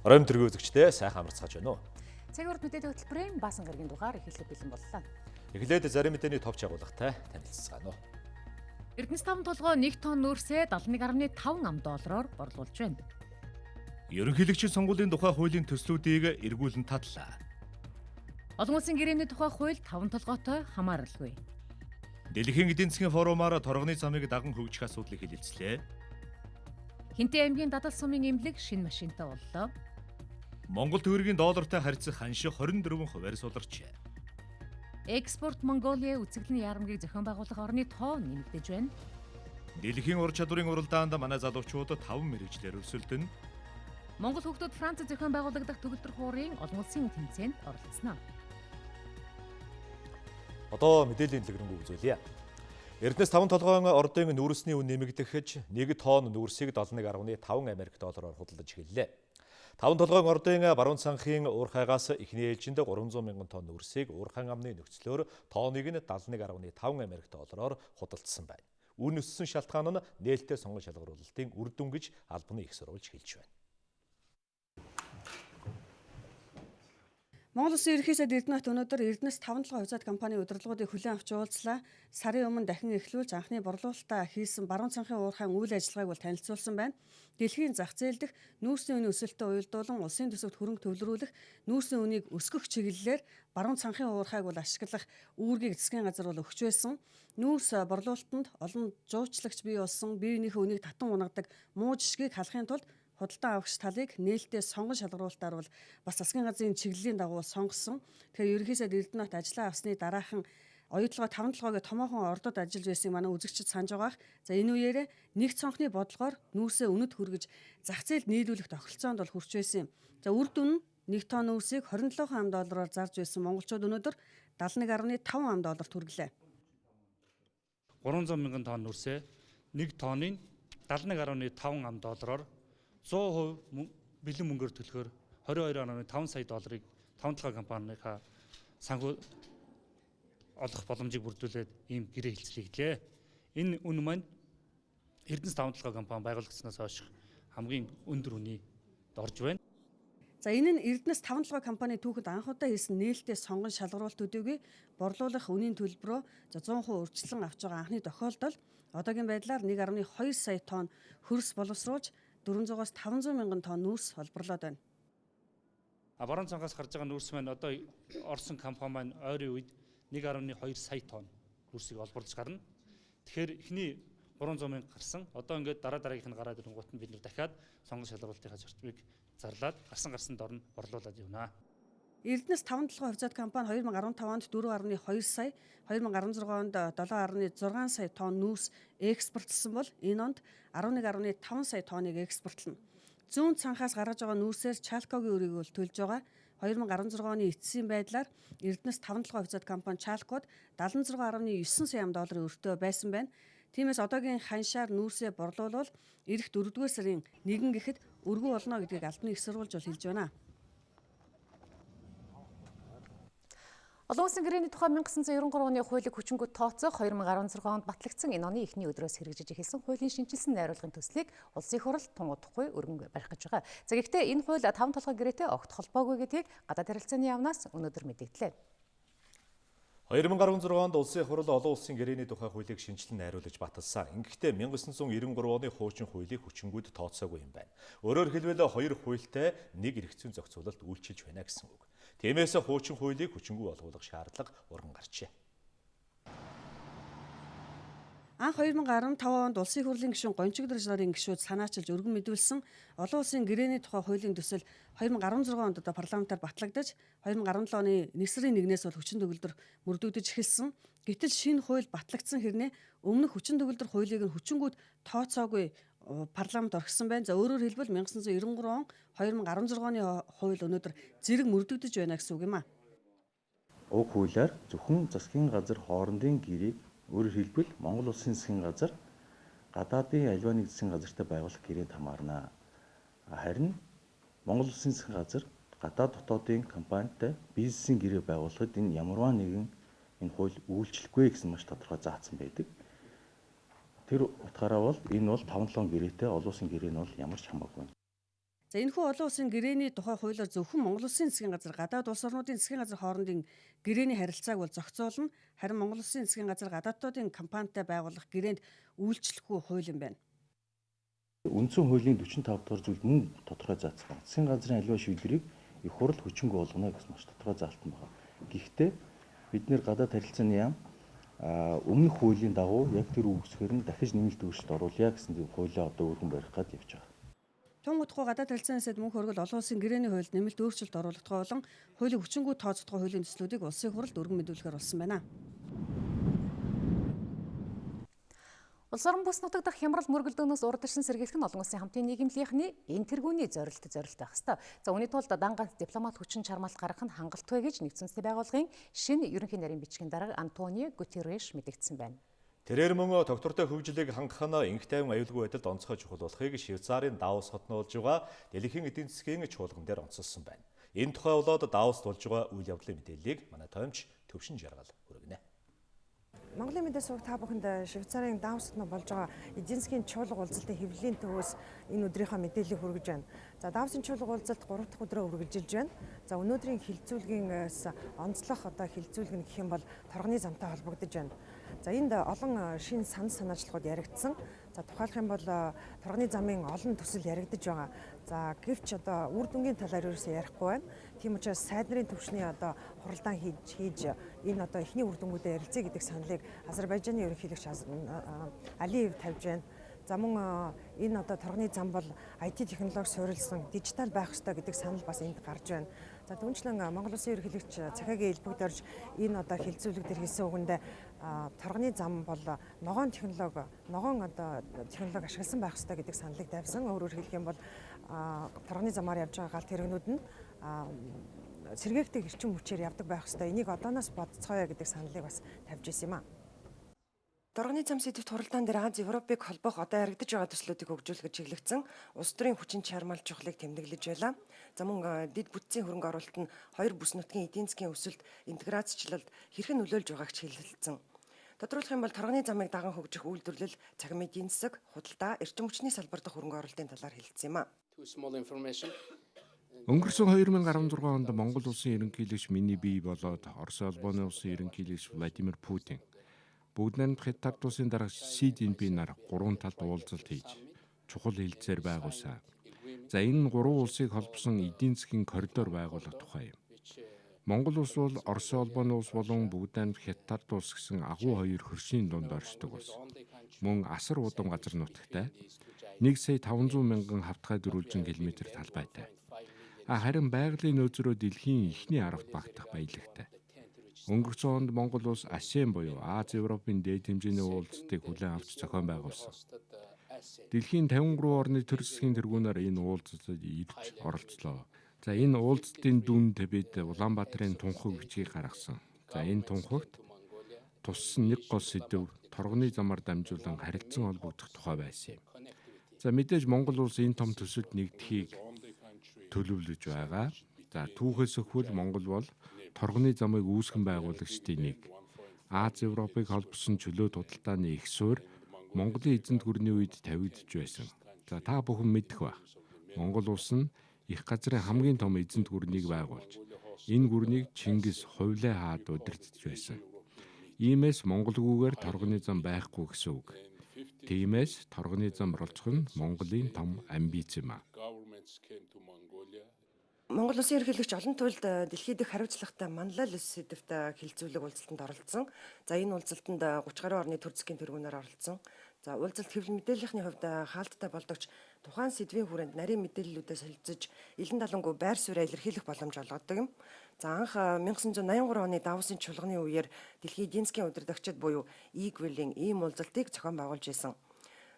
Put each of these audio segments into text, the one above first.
Оройн төргийн үзэгчдээ сайхан амарцгааж байна уу? Цаг урд мэдээллийн хөтөлбөрийн Баасан гарагийн дугаар эхлэх бэлэн боллоо. Эхлээд зарим мэдээний товч агуулгатай танилцгаана уу? Эрдэнэс таван толгой 1 тонн нүүрсээ 71.5 ам доллараар борлуулж байна. Ерөнхийлөгчийн сонгуулийн тухай хуулийн төслүүдийг эргүүлэн татлаа. Олон улсын гэрээний тухай хууль таван толгойтой хамааралгүй. Дэлхийн эдийн засгийн форумаар торгоны замыг даган хөгжих асуудлыг хэлэлцлээ. Хинтээ аймгийн дадал сумын эмнэлэг шинэ машинтай боллоо. Монгол төгрөгийн доллартай харьцах ханш 24%-аар суларчээ. Экспорт Монголиа үзэсгэлэн яармгийг зохион байгуулах орны тоо нэмэгдэж байна. Дэлхийн ур чадварын уралдаанд манай залуучууд 5 мэрэгжлээр өрсөлдөнө. Монгол хүүхдүүд Францад зохион байгуулагдах төгөлдөр хуурын олон улсын тэмцээнд оролцсноо. Одоо мэдээллийн дэлгэрэнгүй үзүүлье. Эрдэнэс таван толгойн ордын нүүрсний үн нэмэгдэхэд 1 тонн нүүрсийг 71.5 Америк доллараар худалдаж эхэллээ. Таван толгойн ордын баруун цанхын уурхайгаас эхний ээлжинд 300 мянган тонн нүүрсийг уурхайн амны нөхцлөөр тонныг нь 71.5 Америк доллараар худалдсан байна. Үн өссөн шалтгаан нь нээлттэй сонгон шалгаруулалтын үр дүн гэж албаны их сурвалж хэлж байна. Монгол Улсын ерөнхий сайд Эрдэнэт өнөөдөр Эрдэнэс таван толгой хувьцаат компани удирдлагуудыг хүлээн авч уулзлаа. Сарын өмнө дахин эхлүүлж анхны борлуулалтаа хийсэн баруун цанхын уурхайн үйл ажиллагааг бол танилцуулсан байна. Дэлхийн зах зээл дэх нүүрсний үнийн өсөлтөд уялдуулан улсын төсөвт хөрөнгө төвлөрүүлэх нүүрсний үнийг өсгөх чиглэлээр баруун цанхын уурхайг бол ашиглах үүргийг засгийн газар бол өгч байсан. Нүүрс борлуулалтанд олон жуучлагч бий болсон бие биенийхээ үнийг татан унагадаг муу жишгийг халахын тулд худалдан авагч талыг нээлттэй сонгон шалгаруулалтаар бол бас засгийн газрын чиглэлийн дагуу сонгосон. Тэгэхээр ерөнхий сайд Эрдэнэт ажлаа авсны дараахан оюутлогоо таван толгойг томоохон ордод ажиллаж байсныг манай үзэгчид санаж байгаах. За энэ үеэрээ нэг цонхны бодлогоор нүүрсээ үнэт хүргэж зах зээлд нийлүүлэх тохиролцоонд бол хүрч байсан юм. За үр дүн нь 1 тонн нүүрсийг 27 ам доллараар зарж байсан монголчууд өнөөдөр 71.5 ам долларт хүргэлээ. 300 мянган тонн нүүрсээ 1 тонныг 71.5 ам доллараар 100% бэлэн мөнгөөр төлөхөөр 22.5 сая долларыг таван толгой компанийнхаа санхүү олох боломжийг бүрдүүлээд ийм гэрээ хэлцлэгдлээ. Энэ үн маань Эрдэнэс таван толгой компани байгуулагдсанаас хойш хамгийн өндөр үнийн орж байна. За энэ нь Эрдэнэс таван толгой компани түүхэнд анх удаа хийсэн нээлттэй сонгон шалгаруулалт төдийгүй борлуулах үнийн төлбөрөө за 100% өөрчлөн авч байгаа анхны тохиолдол одоогийн байдлаар 1.2 сая тонн хөрс боловсруулж 400-аас 500 мянган тонн нүүрс олборлоод байна. Баруун цангаас гарч байгаа нүүрс маань одоо орсон компани маань ойрын үед 1.2 сая тонн нүүрсийг олборлож гарна. Тэгэхээр эхний 300 мянга гарсан. Одоо ингээд дараа дараагийнх нь гараад ирэнгуут нь бид нэр дахиад сонгон шалгаруулалтынхаа зарчмыг зарлаад гарсан дор нь борлуулад явна. Эрдэнэс таван толгой хувьцаат компани 2015 онд 4.2 сая, 2016 онд 7.6 сая тонн нүүрс экспортлсон бол энэ онд 11.5 сая тонныг экспортлно. Зүүн цанхаас гаргаж байгаа нүүрсээр Чалкогийн өрийг бол төлж байгаа. 2016 оны эцсийн байдлаар Эрдэнэс таван толгой хувьцаат компани Чалкод 76.9 сая ам долларын өртөө байсан байна. Тиймээс одоогийн ханшаар нүүрсээ борлуулвал ирэх 4-р сарын 1 гэхэд өргөн болно гэдгийг албаны их сурвалж бол хэлж байна. Олон улсын гэрээний тухай 1993 оны хуулийг хүчингү тооцох 2016 онд батлагдсан энэ оны эхний өдрөөс хэрэгжиж эхэлсэн хуулийн шинэчилсэн найруулгын төслийг улсын их хурал тун удахгүй өргөн барих гэж байгаа. За гэхдээ энэ хууль таван толгой гэрээтэй огт холбоогүй гэдгийг гадаад харилцааны яамнаас өнөөдөр мэдэгдлээ. 2016 онд улсын их хурал олон улсын гэрээний тухай хуулийг шинэчлэн найруулж баталсан. Ингэхдээ 1993 оны хуучин хуулийг хүчингүд тооцоогүй юм байна. Өөрөөр хэлбэл хоёр хуультай нэг эрх зүйн зохицуулалт үйлчилж байна гэсэн үг. Тиймээс хуучин хуулийг хүчингүй болгох шаардлага урган гарчээ. Анх 2015 онд Улсын их хурлын гишүүн Гончиг нарын гишүүд санаачилж өргөн мэдүүлсэн олон улсын гэрээний тухай хуулийн төсөл 2016 онд одоо парламентаар батлагдаж 2017 оны 1 сарын 1-ээс бол хүчин төгөлдөр мөрдөгдөж эхэлсэн. Гэтэл шинэ хууль батлагдсан хэрнээ өмнөх хүчин төгөлдөр хуулийг нь хүчингүд тооцоогүй парламент орхисон байна. За өөрөөр хэлбэл 1993 он 2016 оны хууль өнөөдөр зэрэг мөрдөгдөж байна гэсэн үг юм а. Уг хуулиар зөвхөн засгийн газар хоорондын гэрээг, өөрөөр хэлбэл Монгол Улсын засгийн газар гадаадын аливаа нэг засгийн газартай байгуулах гэрээнд хамаарна. Харин Монгол Улсын засгийн газар гадаад дотоодын компанитай бизнесийн гэрээ байгуулахад энэ ямарваа нэгэн энэ хууль үйлчлэхгүй гэсэн маш тодорхой заасан байдаг. Тэр утгаараа бол энэ бол 5-7 гэрээтэй олон улсын гэрээ нь бол ямар ч хамаагүй. За энэхүү олон улсын гэрээний тухай хуулиар зөвхөн Монгол Улсын засгийн газар гадаад улс орнуудын засгийн газар хоорондын гэрээний харилцааг бол зохицуулна. Харин Монгол Улсын засгийн газар гадааддын компанитай байгуулах гэрээнд үйлчлэхгүй хууль юм байна. Үндсэн хуулийн 45 дугаар зүйлд мөн тодорхой заасан байна. Засгийн газрын аливаа шийдвэрийг их хурал хүчингүй болгоно гэсэн маш тодорхой заалтан байна. Гэхдээ бид нэр гадаад харилцааны яам өмнөх хуулийн дагуу яг тэр үгсгээр нь дахиж нэмэлт өөрчлөлт оруулъя гэсэн тийм хуулиа одоо өргөн барих гээд явж байгаа. Тун удахгүй гадаад харилцааны сайд мөнх хөргөл олон улсын гэрээний хуульд нэмэлт өөрчлөлт оруулах тухай болон хуулийг хүчингүй тооцох тухай хуулийн төслүүдийг улсын хурлд өргөн мэдүүлэхээр болсон байна. Улс орон бүс нутаг дахь хямрал мөргөлдөөнөөс урдчилсан сэргийлэх нь олон улсын хамтын нийгэмлийнхний энэ тэргүүний зорилт байх ёстой. За үүний тулд дан ганц дипломат хүчин чармаалт гаргах нь хангалтгүй гэж нэгдсэн үндэсний байгууллагын шинэ ерөнхий нарийн бичгийн дарга Антонио Гутерреш мэдэгдсэн байна. Тэрээр мөн тогтвортой хөгжлийг хангах нь инх тайван аюулгүй байдалд онцгой чухал болохыг Швейцарын Давос хотод болж байгаа дэлхийн эдийн засгийн чуулган дээр онцолсон байна. Энэ тухай болоод Давост болж байгаа үйл явдлын мэдээллийг манай тоймч Төвшин Жаргал хүргэнэ. Монголын мэдээ сувг та бүхэнд Швейцарын Давост болж байгаа эдийн засгийн чуулга уулзалтын хэвлэлийн төвөөс энэ өдрийнхөө мэдээллийг хүргэж байна. За Давосын чуулга уулзалт 3 дахь өдрөө үргэлжилж байна. За өнөөдрийн хилцүүлгээс онцлох одоо хилцүүлэг нь гэх юм бол торгоны замтай холбогдож байна. За энд олон шинэ санал санаачлагууд яригдсан. За тухайлах юм бол торгоны замын олон төсөл яригдаж байгаа. За гэвч одоо үр дүнгийн талаар ерөөсөө ярихгүй байна. Тийм учраас сайд нарын түвшний одоо хуралдаан хийж энэ одоо эхний үр дүнгуудээ ярилцъя гэдэг саналыг Азербайджаны ерөнхийлөгч Алиев тавьж байна. За мөн энэ одоо торгоны зам бол IT технологи суурилсан дижитал байх ёстой гэдэг санал бас энд гарч байна. За түүнчлэн Монгол Улсын ерөнхийлөгч Цахиагийн элбэгд орж энэ одоо хилцүүлэг дээр хэлсэн үгэндээ торгоны зам бол ногоон технологи, ногоон одоо технологи ашигласан байх ёстой гэдэг саналыг тавьсан. Өөрөөр хэлэх юм бол торгоны замаар явж байгаа галт тэрэгнүүд нь сэргээгдэх эрчим хүчээр явдаг байх ёстой. Энийг одооноос бодцгооё гэдэг саналыг бас тавьж ирсэн юм а. Торгоны зам сэдэвт хуралдаан дээр Аз Европыг холбох одоо яригдаж байгаа төслүүдийг хөгжүүлэхэд чиглэгдсэн улс төрийн хүчин чармаал чухлыг тэмдэглэж байлаа. За мөн дэд бүтцийн хөрөнгө оруулалт нь хоёр бүс нутгийн эдийн засгийн өсөлт, интеграцчлалд хэрхэн нөлөөлж байгааг ч хэлэлцсэн. Тодруулах юм бол торгоны замыг даган хөгжих үйлдвэрлэл, цахим эдийн засаг, худалдаа, эрчим хүчний салбар дахь хөрөнгө оруулалтын талаар хэлэлцсэн юм а. Өнгөрсөн 2016 онд Монгол Улсын ерөнхийлөгч миний бие болоод Орос улбаны улсын ерөнхийлөгч Владимир Путин бүгд найрамдах Хятад улсын дарга Си Цзиньпин нар гурван талд уулзалт хийж чухал хэлцээр байгуулсан. За энэ нь гурван улсыг холбосон эдийн засгийн коридор байгуулах тухай юм. Монгол улс бол Орос улбаны улс болон бүгд найрамдах Хятад улс гэсэн агуу хоёр хөршийн дунд оршдог улс. Мөн асар удам газар нутагтай 1 сая 500 мянган хавтгай дөрвөлжин километр талбайтай. Харин байгалийн нөөцрөө дэлхийн эхний аравт багтах баялагтай. Өнгөрсөн онд Монгол улс АСЕАН буюу Аз Европын дээд хэмжээний уулзалтыг хүлээн авч зохион байгуулсан. Дэлхийн 53 орны төр засгийн тэргүүнээр энэ уулзалтад ирж оролцлоо. За энэ уулзалтын дүнд бид Улаанбаатарын тунхаг бичгийг гаргасан. За энэ тунхагт туссан нэг гол сэдэв торгоны замаар дамжуулан харилцан холбогдох тухай байсан юм. За мэдээж Монгол улс энэ том төсөлд нэгдэхийг төлөвлөж байгаа. За түүхээс өхвөл Монгол бол торгоны замыг үүсгэн байгуулагчдын нэг. Аз Европыг холбосон чөлөөт худалдааны их суурь Монголын эзэнт гүрний үед тавигдж байсан. За та бүхэн мэдэх байх. Монгол улс нь их газрын хамгийн том эзэнт гүрнийг байгуулж, энэ гүрнийг Чингис хувлаа хаад удирдах байсан. Иймээс монголгүйгээр торгоны зам байхгүй гэсэн үг. Тиймээс торгоны зам оролцох нь Монголын том амбиц юм а. Монгол Улсын ерөнхийлөгч олон туйлд дэлхийд их хариуцлагатай манлайлал сэдэвт хилцүүлэг уулзалтанд оролцсон. За энэ уулзалтанд 30 гаруй орны төр засгийн тэргүүнээр оролцсон. За уулзалт хэвлэл мэдээллийнхний хувьд хаалттай болдогч тухайн сэдвийн хүрээнд нарийн мэдээллүүдээ солилцож илэн далангүй байр сууриа илэрхийлэх боломж олгодог юм. За анх 1983 оны Давосын чуулганы үеэр дэлхийн эдийн засгийн удирдагчид буюу E-Grill-ийн ийм уулзалтыг зохион байгуулж исэн.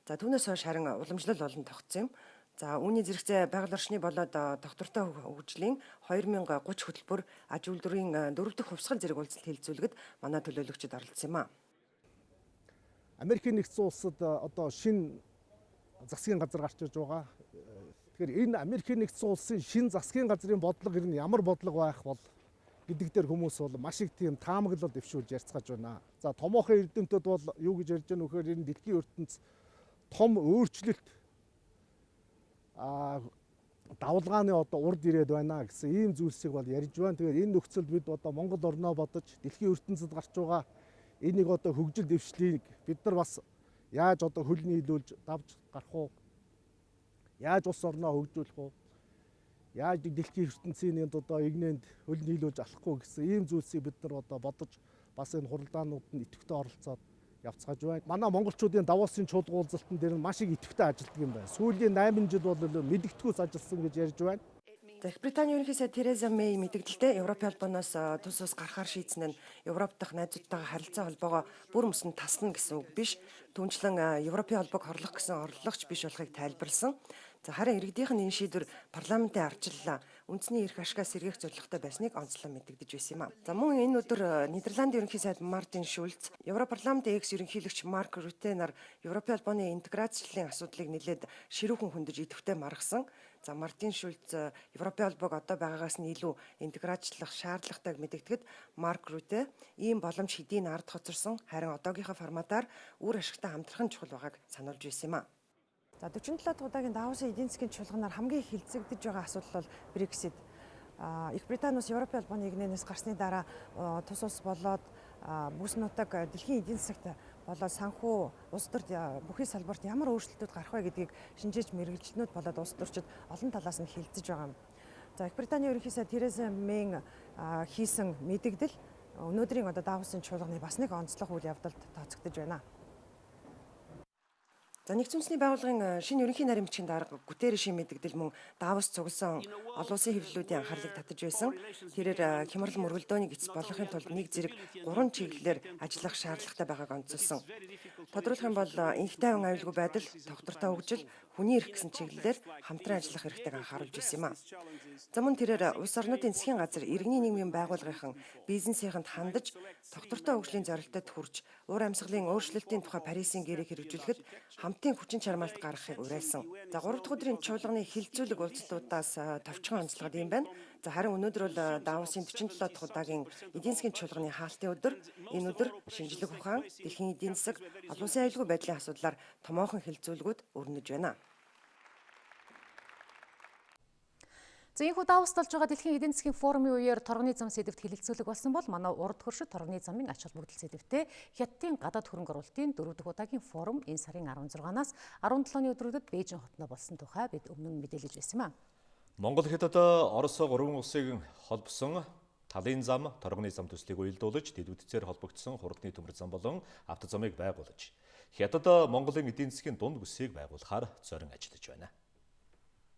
За түүнээс хойш харин уламжлал болон тогтсон юм. За үүний зэрэгцээ байгаль орчны болоод тогтвортой хөгжлийн 2030 хөтөлбөр аж үйлдвэрийн 4 дахь хувьсгал зэрэг уулзалт хэлэлцүүлэхэд манай төлөөлөгчид оролцсон юм а. Америкийн нэгдсэн улсад одоо шинэ засгийн газар гарч ирж байгаа. Тэгэхээр энэ Америкийн нэгдсэн улсын шинэ засгийн газрын бодлого ер нь ямар бодлого байх бол гэдэг дээр хүмүүс бол маш их тийм таамаглал дэвшүүлж ярьцгааж байна. За томоохон эрдэмтэд бол юу гэж ярьж байгаа нөхөр энэ дэлхийн ертөнц том өөрчлөлт давлгааны одоо урд ирээд байна гэсэн ийм зүйлсийг бол ярьж байна. Тэгэхээр энэ нөхцөлд бид одоо Монгол орноо бодож дэлхийн ертөнцид гарч байгаа энийг одоо хөгжил дэвшлийг бид нар бас яаж одоо хөл нийлүүлж давж гарах уу? Яаж улс орноо хөгжүүлэх үү? Яаж дэлхийн ертөнцийн энд одоо игнэнд хөл нийлүүлж алахгүй гэсэн ийм зүйлсийг бид нар одоо бодож бас энэ хуралдаанууд нь идэвхтэй оролцоод явцгааж байна. Манай монголчуудын Давосын чуулга уулзалтан дээр нь маш их идэвхтэй ажилладаг юм байна. Сүүлийн 8 жил бол мэдэгдэхүйц ажилласан гэж ярьж байна. Их Британий ерөнхий сайд Тереза Мэй мэдэгдэлтэй Европын холбооноос тус ус гарахаар шийдсэн нь Европ дахь найзуудтайгаа харилцаа холбоогоо бүр мөсөн тасна гэсэн үг биш. Түүнчлэн Европын холбоог хорлох гэсэн орлогч биш болохыг тайлбарлсан. За харин иргэдийнх нь энэ шийдвэр парламентын арчлалаа үндэсний эрх ашгаа сэргээх зорилготой байсныг онцлон мэдэгдэж байсан юм а. За мөн энэ өдөр Нидерландын ерөнхий сайд Мартин Шульц, Европарламентын экс ерөнхийлөгч Марк Рютте нар Европын холбооны интеграцчлалын асуудлыг нэлээд ширүүхэн хөндөж идэвхтэй маргасан. За Мартин Шульц Европын холбоог одоо байгаагаас нь илүү интеграцчлах шаардлагатайг мэдэгдэхэд Марк Рютте ийм боломж хэдийн ард хоцорсон, харин одоогийнхоо форматаар үр ашигтай хамтрах нь чухал байгааг сануулж байсан юм а. За 47 дахь удаагийн Давосын эдийн засгийн чуулганаар хамгийн их хилцэгдэж байгаа асуудал бол Brexit. Их Британи улс Европын холбооны игнэнээс гарсны дараа тус улс болоод бүс нутаг дэлхийн эдийн засагт болоод санхүү улс төрд бүхий салбарт ямар өөрчлөлтүүд гарах вэ гэдгийг шинжээч мэргэжилтнүүд болоод улс төрчид олон талаас нь хилцэж байгаа юм. За Их Британий ерөнхий сайд Тереза Мэйн хийсэн мэдэгдэл өнөөдрийн одоо Давосын чуулганы бас нэг онцлог үйл явдалд тооцогдож байна. За нэгдсэн үндэсний байгууллагын шинэ ерөнхий нарийн бичгийн дарга Гутерришийн мэдэгдэл мөн Давос цугласан олон улсын хэвлэлүүдийн анхаарлыг татаж байсан. Тэрээр хямрал мөргөлдөөнийг эцэс болгохын тулд нэг зэрэг 3 чиглэлээр ажиллах шаардлагатай байгааг онцолсон. Тодруулах юм бол энх тайван аюулгүй байдал, тогтвортой хөгжил, хүний эрх гэсэн чиглэлээр хамтран ажиллах хэрэгтэйг анхааруулж байсан юм а. За мөн тэрээр улс орнуудын засгийн газар, иргэний нийгмийн байгууллагын бизнесийнхэнд хандаж тогтвортой хөгжлийн зорилтод хүрч уур амьсгалын өөрчлөлтийн тухай Парисын гэрээг хэрэгжүүлэхэд хамтын хүчин чармайлт гаргахыг уриалсан. За 3 дахь өдрийн чуулганы хилцүүлэг уулзалтуудаас товчхон онцлогод юм байна. За харин өнөөдөр бол Давосын 47 дахь удаагийн эдийн засгийн чуулганы хаалтын өдөр. Энэ өдөр шинжлэх ухаан, дэлхийн эдийн засаг, олон улсын аюулгүй байдлын асуудлаар томоохон хилцүүлгүүд өрнөж байна. За энэхүү Давост болж байгаа дэлхийн эдийн засгийн форумын үеэр торгоны зам сэдэвт хэлэлцүүлэг болсон бол манай урд хөршид торгоны замын ач холбогдол сэдэвтэй Хятадын гадаад хөрөнгө оруулалтын 4 дахь удаагийн форум энэ сарын 16-наас 17-ны өдрүүдэд Бээжин хотноо болсон тухай бид өмнө нь мэдээлж байсан юм а. Монгол, Хятад, Орос гурван улсыг холбосон талын зам, торгоны зам төслийг уялдуулж, дэд бүтцээр холбогдсон хурдны төмөр зам болон автозамыг байгуулж, Хятад Монголын эдийн засгийн дунд бүсийг байгуулахаар зорин ажиллаж байна.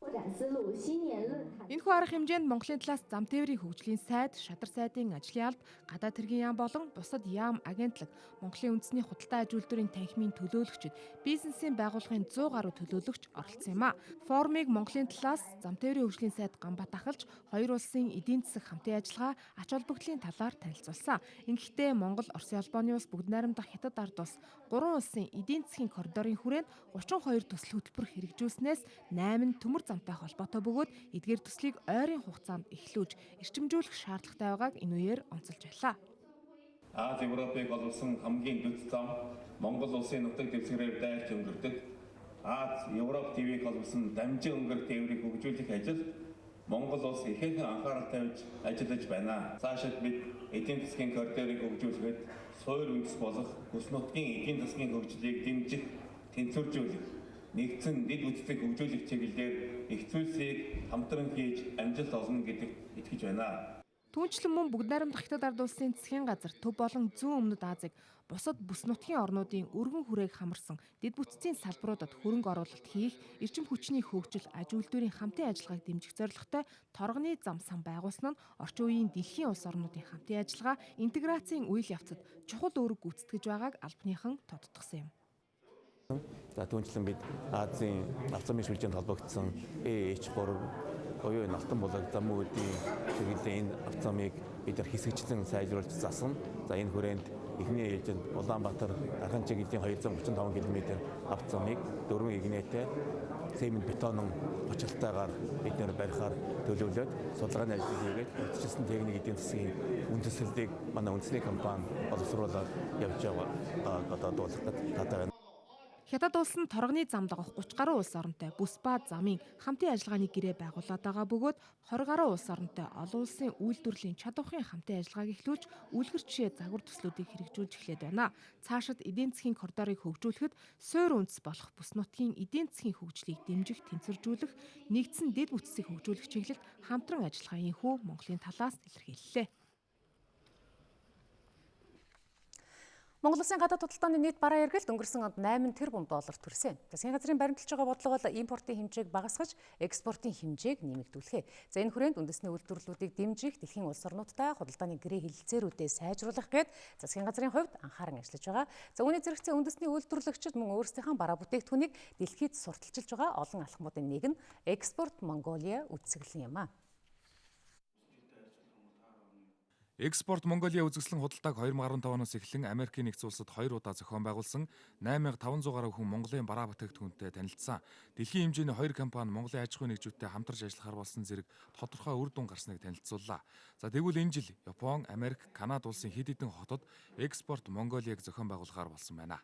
Энэхүү арга хэмжээнд Монголын талаас зам тээврийн хөгжлийн сайд, шадар сайдын ажлын алба, гадаад хэргийн яам болон бусад яам агентлаг, Монголын үндэсний худалдаа аж үйлдвэрийн танхимын төлөөлөгчид, бизнесийн байгууллагын 100 гаруй төлөөлөгч оролцсон юм а. Форумыг Монголын талаас зам тээврийн хөгжлийн сайд Ганбат ахалж, хоёр улсын эдийн засаг хамтын ажиллагаа, ач холбогдлын талаар танилцуулсан. Ингэхдээ Монгол, Оросын холбооны улс, Бүгд найрамдах Хятад ард улс гурван улсын эдийн засгийн коридорын хүрээнд 32 төсөл хөтөлбөр хэрэгжүүлснээс 8 нь төмөр замтай холбоотой бөгөөд эдгээр төслийг ойрын хугацаанд эхлүүлж эрчимжүүлэх шаардлагатай байгааг энэ үеэр онцолж байлаа. Аз Европыг холбосон хамгийн дөд зам Монгол улсын нутаг дэвсгэрээр дайрч өнгөрдөг. Аз Европ тивийг холбосон дамжин өнгөрөх тээврийг хөгжүүлэх ажил Монгол улс ихээхэн анхаарал тавьж ажиллаж байна. Цаашид бид эдийн засгийн коридорыг хөгжүүлэхэд суур үндэс болох бүс нутгийн эдийн засгийн хөгжлийг дэмжих, тэнцвэржүүлэх, нэгдсэн дэд бүтцийг хөгжүүлэх чиглэлээр их зүйлсийг хамтран хийж амжилт олно гэдэгт итгэж байна. Түүнчлэн мөн Бүгд найрамдах Хятад ард улсын засгийн газар төв болон зүүн өмнөд Азийг бусад бүс нутгийн орнуудын өргөн хүрээг хамарсан дэд бүтцийн салбаруудад хөрөнгө оруулалт хийх, эрчим хүчний хөгжил, аж үйлдвэрийн хамтын ажиллагааг дэмжих зорилготой торгоны зам сан байгуулсан нь орчин үеийн дэлхийн улс орнуудын хамтын ажиллагаа, интеграцийн үйл явцад чухал үүрэг гүйцэтгэж байгааг албаныхан тодтгосон юм. За түүнчлэн бид Азийн авцамын шүлжээнд холбогдсон AH3 буюу энэ Алтан булаг зам үүдийн чиглэлийн энэ авцамыг бид нар хэсэгчлэн сайжруулж засна. За энэ хүрээнд эхний ээлжинд Улаанбаатар Дархан чиглэлийн 235 км авцамыг 4 игнэтэй цемент бетонон хочилтойгоор бид нэр барихаар төлөвлөөд судалгааны ажлыг хийгээд урьдчилсан техник эдийн засгийн үндэслэлийг манай үндэсний компани боловсруулаад явж байгаа одоо дуулгахад таатай байна. Хятад улс нь торгоны зам дагах 30 гаруй улс оронтой бүс ба замын хамтын ажиллагааны гэрээ байгуулад байгаа бөгөөд 20 гаруй улс оронтой олон улсын үйлдвэрлэлийн чадвархын хамтын ажиллагааг эхлүүлж үлгэр жишээ загвар төслүүдийг хэрэгжүүлж эхлээд байна. Цаашид эдийн засгийн коридорыг хөгжүүлэхэд суур үндэс болох бүс нутгийн эдийн засгийн хөгжлийг дэмжих, тэнцвэржүүлэх, нэгдсэн дэд бүтцийг хөгжүүлэх чиглэлд хамтран ажиллагаа энхүү Монголын талаас илэрхийллээ. Монгол Улсын гадаад худалдааны нийт бараа эргэлт өнгөрсөн онд 8 тэрбум доллар төрсөн. Засгийн газрын баримталж байгаа бодлого бол импортын хэмжээг багасгаж, экспортын хэмжээг нэмэгдүүлэх. За энэ хүрээнд үндэсний үйлдвэрлэлүүдийг дэмжих, дэлхийн улс орнуудтай худалдааны гэрээ хэлэлцээрүүдээ сайжруулах гээд засгийн газрын хувьд анхааран ажиллаж байгаа. За үүний зэрэгцээ үндэсний үйлдвэрлэгчид мөн өөрсдийнхөө бараа бүтээгдэхүүнийг дэлхийд сурталчилж байгаа олон алхмуудын нэг нь Экспорт Монголиа үзэсгэлэн юм а. Экспорт Монголиа үзэсгэлэн худалдааг 2015 оноос эхлэн Америкийн нэгдсэн улсад 2 удаа зохион байгуулсан 8500 гаруй хүн Монголын бараа бүтээгдэхүүнтэй танилцсан. Дэлхийн хэмжээний 2 компани Монголын аж ахуйн нэгжүүдтэй хамтарч ажиллахаар болсон зэрэг тодорхой үр дүн гарсныг танилцууллаа. За тэгвэл энэ жил Япон, Америк, Канада улсын хэд хэдэн хотод Экспорт Монголиаг зохион байгуулахаар болсон байна.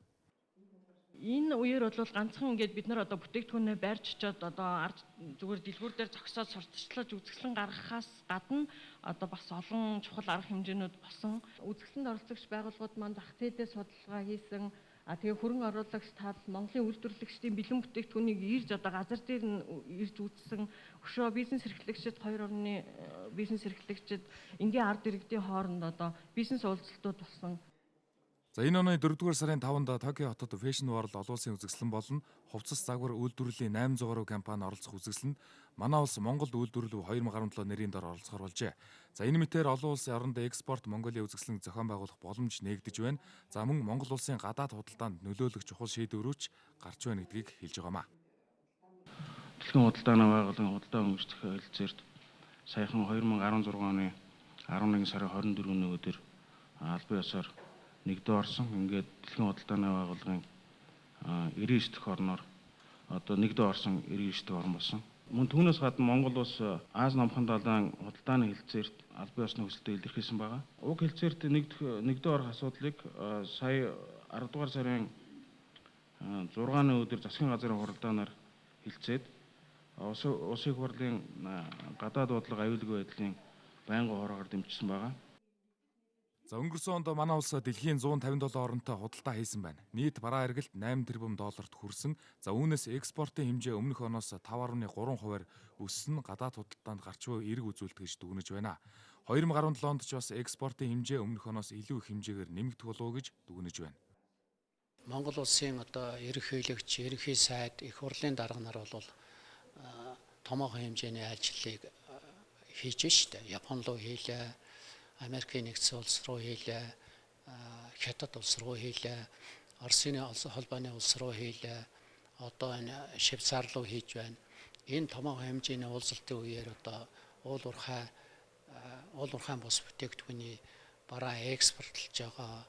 Энэ үеэр бол ганцхан ингээд бид нар одоо бүтээгдэхүүнээ барьж очиод одоо ард зүгээр дэлгүүр дээр зогсоод сурталчлаж үзэсгэлэн гаргахаас гадна одоо бас олон чухал арга хэмжээнүүд болсон. Үзэсгэлэнд оролцогч байгууллагууд маань зах зээлээ судалгаа хийсэн. Тэгээ хөрөнгө оруулагч тал Монголын үйлдвэрлэгчдийн бэлэн бүтээгдэхүүнийг ирж одоо газар дээр нь ирж үзсэн. Өшөө бизнес эрхлэгчид, хоёр орны бизнес эрхлэгчид энгийн ард иргэдийн хооронд одоо бизнес уулзалтууд болсон. За энэ оны 4-р сарын 5-нд Токио хотод Fashion World олон улсын үзэсгэлэн болон хувцас загвар үйлдвэрлэлийн 800 гаруй компани оролцох үзэсгэлэнд манай улс Монгол үйлдвэрлэв 2017 нэрийн дор оролцохоор болжээ. За энэ мэтээр олон улсын оронд экспорт Монголын үзэсгэлэн зохион байгуулах боломж нээгдэж байна. За мөн Монгол улсын гадаад худалдаанд нөлөөлөх чухал шийдвэрүүч гарч байна гэдгийг хэлж байгаамаа. Дэлхийн худалдааны байгууллагын худалдаа өнгөрцөх хэлэлцээрт саяхан 2016 оны 11 сарын 24-ний өдөр албан ёсоор нэгдээ орсон. Ингээд дэлхийн худалдааны байгууллагын 99 дэх орноор одоо нэгдээ орсон 99 дэх орн болсон. Мөн түүнээс гадна Монгол улс Ази номхон далайн худалдааны хэлэлцээрт албан ёсны хүсэлтээ илэрхийлсэн байгаа. Уг хэлэлцээрт нэгдээ орох асуудлыг сая 10 дугаар сарын 6-ны өдөр засгийн газрын хуралдаанаар хэлэлцээд Улсын их хурлын гадаад бодлого аюулгүй байдлын байнгын хорогоор дэмжсэн байгаа. За өнгөрсөн онд манай улс дэлхийн 157 оронтой худалдаа хийсэн байна. Нийт бараа эргэлт 8 тэрбум долларт хүрсэн. За үүнээс экспортын хэмжээ өмнөх оноос 5.3 хувиар өссөн, гадаад худалдаанд гарч буй эерэг үзүүлэлт гэж дүгнэж байна. 2017 онд ч бас экспортын хэмжээ өмнөх оноос илүү их хэмжээгээр нэмэгдэх болов уу гэж дүгнэж байна. Монгол улсын одоо ерөнхийлөгч, ерөнхий сайд, их хурлын дарга нар бол томоохон хэмжээний айлчлалыг хийж штэ. Япон руу хийлээ. Америкийн нэгдсэн улс руу хийлээ, Хятад улс руу хийлээ, Оросын холбооны улс руу хийлээ, одоо энэ Швейцар руу хийж байна. Энэ томоохон хэмжээний уулзалтын үеэр одоо уул уурхайн бус бүтээгдэхүүний бараа экспортлж байгаа,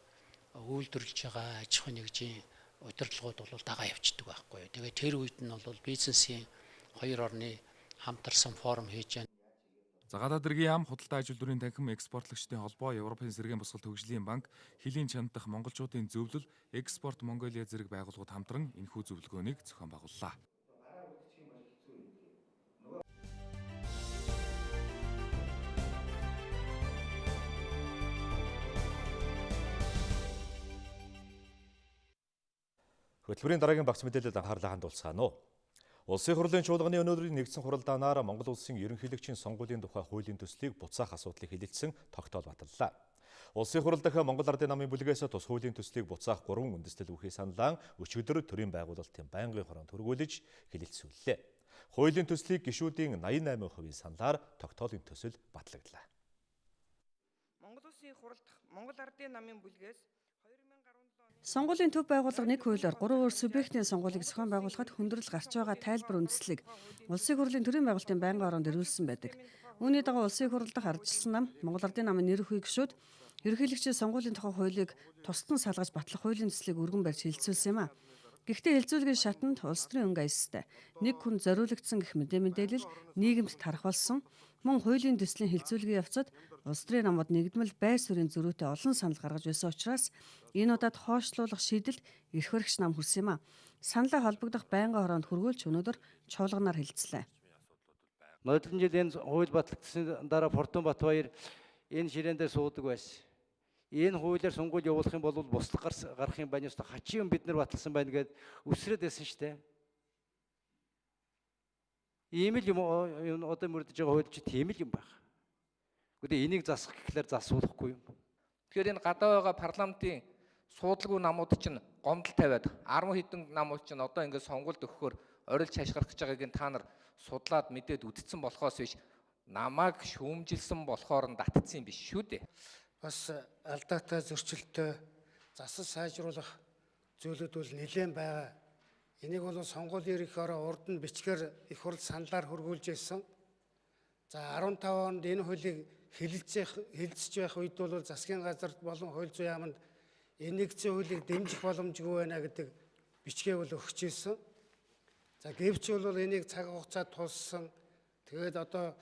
үйлдвэрлэж байгаа аж ахуйн нэгжийн удирдлагууд бол дагаа явчихдаг байхгүй. Тэгээ тэр үед нь бол бизнесийн хоёр орны хамтарсан форум хийж байна. За гадаад хэргийн яам, худалдаа аж үйлдвэрийн танхим, экспортлогчдын холбоо, Европын сэргээн босголт хөгжлийн банк, хөлийн чандах монголчуудын зөвлөл, Экспорт Монголиа зэрэг байгууллагууд хамтран энэхүү зөвлөгөөнийг зохион байгууллаа. Хөтөлбөрийн дараагийн багц мэдээлэлд анхаарлаа хандуулцгаана уу. Улсын хурлын чуулганы өнөөдрийн нэгдсэн хуралдаанаар Монгол улсын ерөнхийлөгчийн сонгуулийн тухай хуулийн төслийг буцаах асуудлыг хэлэлцсэн тогтоол баталлаа. Улсын хурал дахь Монгол Ардын намын бүлгээс тус хуулийн төслийг буцаах 3 үндэслэл бүхий саналаа өчигдөр төрийн байгуулалтын байнгын хороонд хүргүүлж хэлэлцүүллээ. Хуулийн төслийг гишүүдийн 88% саналаар тогтоолын төсөл батлагдлаа. Монгол Улсын хурал дахь Монгол Ардын намын бүлгээс Сонгуулийн төв байгууллага нэг хуулиар 3 өөр субъектийн сонгуулийг зохион байгуулахад хүндрэл гарч байгаа тайлбар үндэслэлийг Улсын хурлын төрийн байгуулалтын байнгын ороонд ирүүлсэн байдаг. Үүний дагуу Улсын их хурал дахь ардчилсан нам, Монгол Ардын намын нэр бүхий гишүүд ерөнхийлөгчийн сонгуулийн тухай хуулийг тусдан салгаж батлах хуулийн төслийг өргөн барьж хэлэлцүүлсэн юм а. Гэхдээ хэлэлцүүлгийн шатанд улс төрийн өнгө аястай нэг хүн зориулагдсан гэх мэдээлэл нийгэмд тарах болсон. Мөн хуулийн төслийн хэлэлцүүлгийн явцад улс төрийн намууд нэгдмэл байр суурийн зөрүүтэй олон санал гаргаж байсан учраас энэ удаад хойшлуулах шийдэлд эрх баригч нам хүрсэн юм а. Саналаа холбогдох байнгын хороонд хүргүүлж өнөөдөр чуулганаар хэлэлцлээ. Нодлон жил энэ хууль батлагдсаны дараа Фортун Батбаяр энэ ширээн дээр суудаг байсан. Энэ хуулиар сонгуул явуулах юм бол буслаг гарах юм байна ёстой хачин юм бид нар баталсан байна гэд өсрөөд байсан шүү дээ. Ийм л юм одоо мөрдөж байгаа хууль чи тийм л юм байна. Гэхдээ энийг засах гэхлээр засуулахгүй юм. Тэгэхээр энэ гадаа байгаа парламентын суудалгүй намууд чинь гомдол тавиад 10 хэдэн намууд чинь одоо ингээд сонгуульд өгөхөөр орилж хашгирах гэж байгааг нь та нар судлаад мэдээд үдцсэн болохоос биш намайг шүүмжилсэн болохоор нь татцсан юм биш шүү дээ. Бас алдаатай зөрчилтэй засаж сайжруулах зүйлүүд бол нэлээд байгаа. Энийг бол сонгуулийн ерөнхий хороо урд нь бичгээр их хурл саналаар хөргүүлж ирсэн. За 15 онд энэ хуулийг хэлэлцэж байх үед бол засгийн газар болон хууль зүйн яамд энэ нэгдсэн хуулийг дэмжих боломжгүй байна гэдэг бичгийг бол өгч ирсэн. За гэвч бол энийг цаг хугацаа тулсан. Тэгээд одоо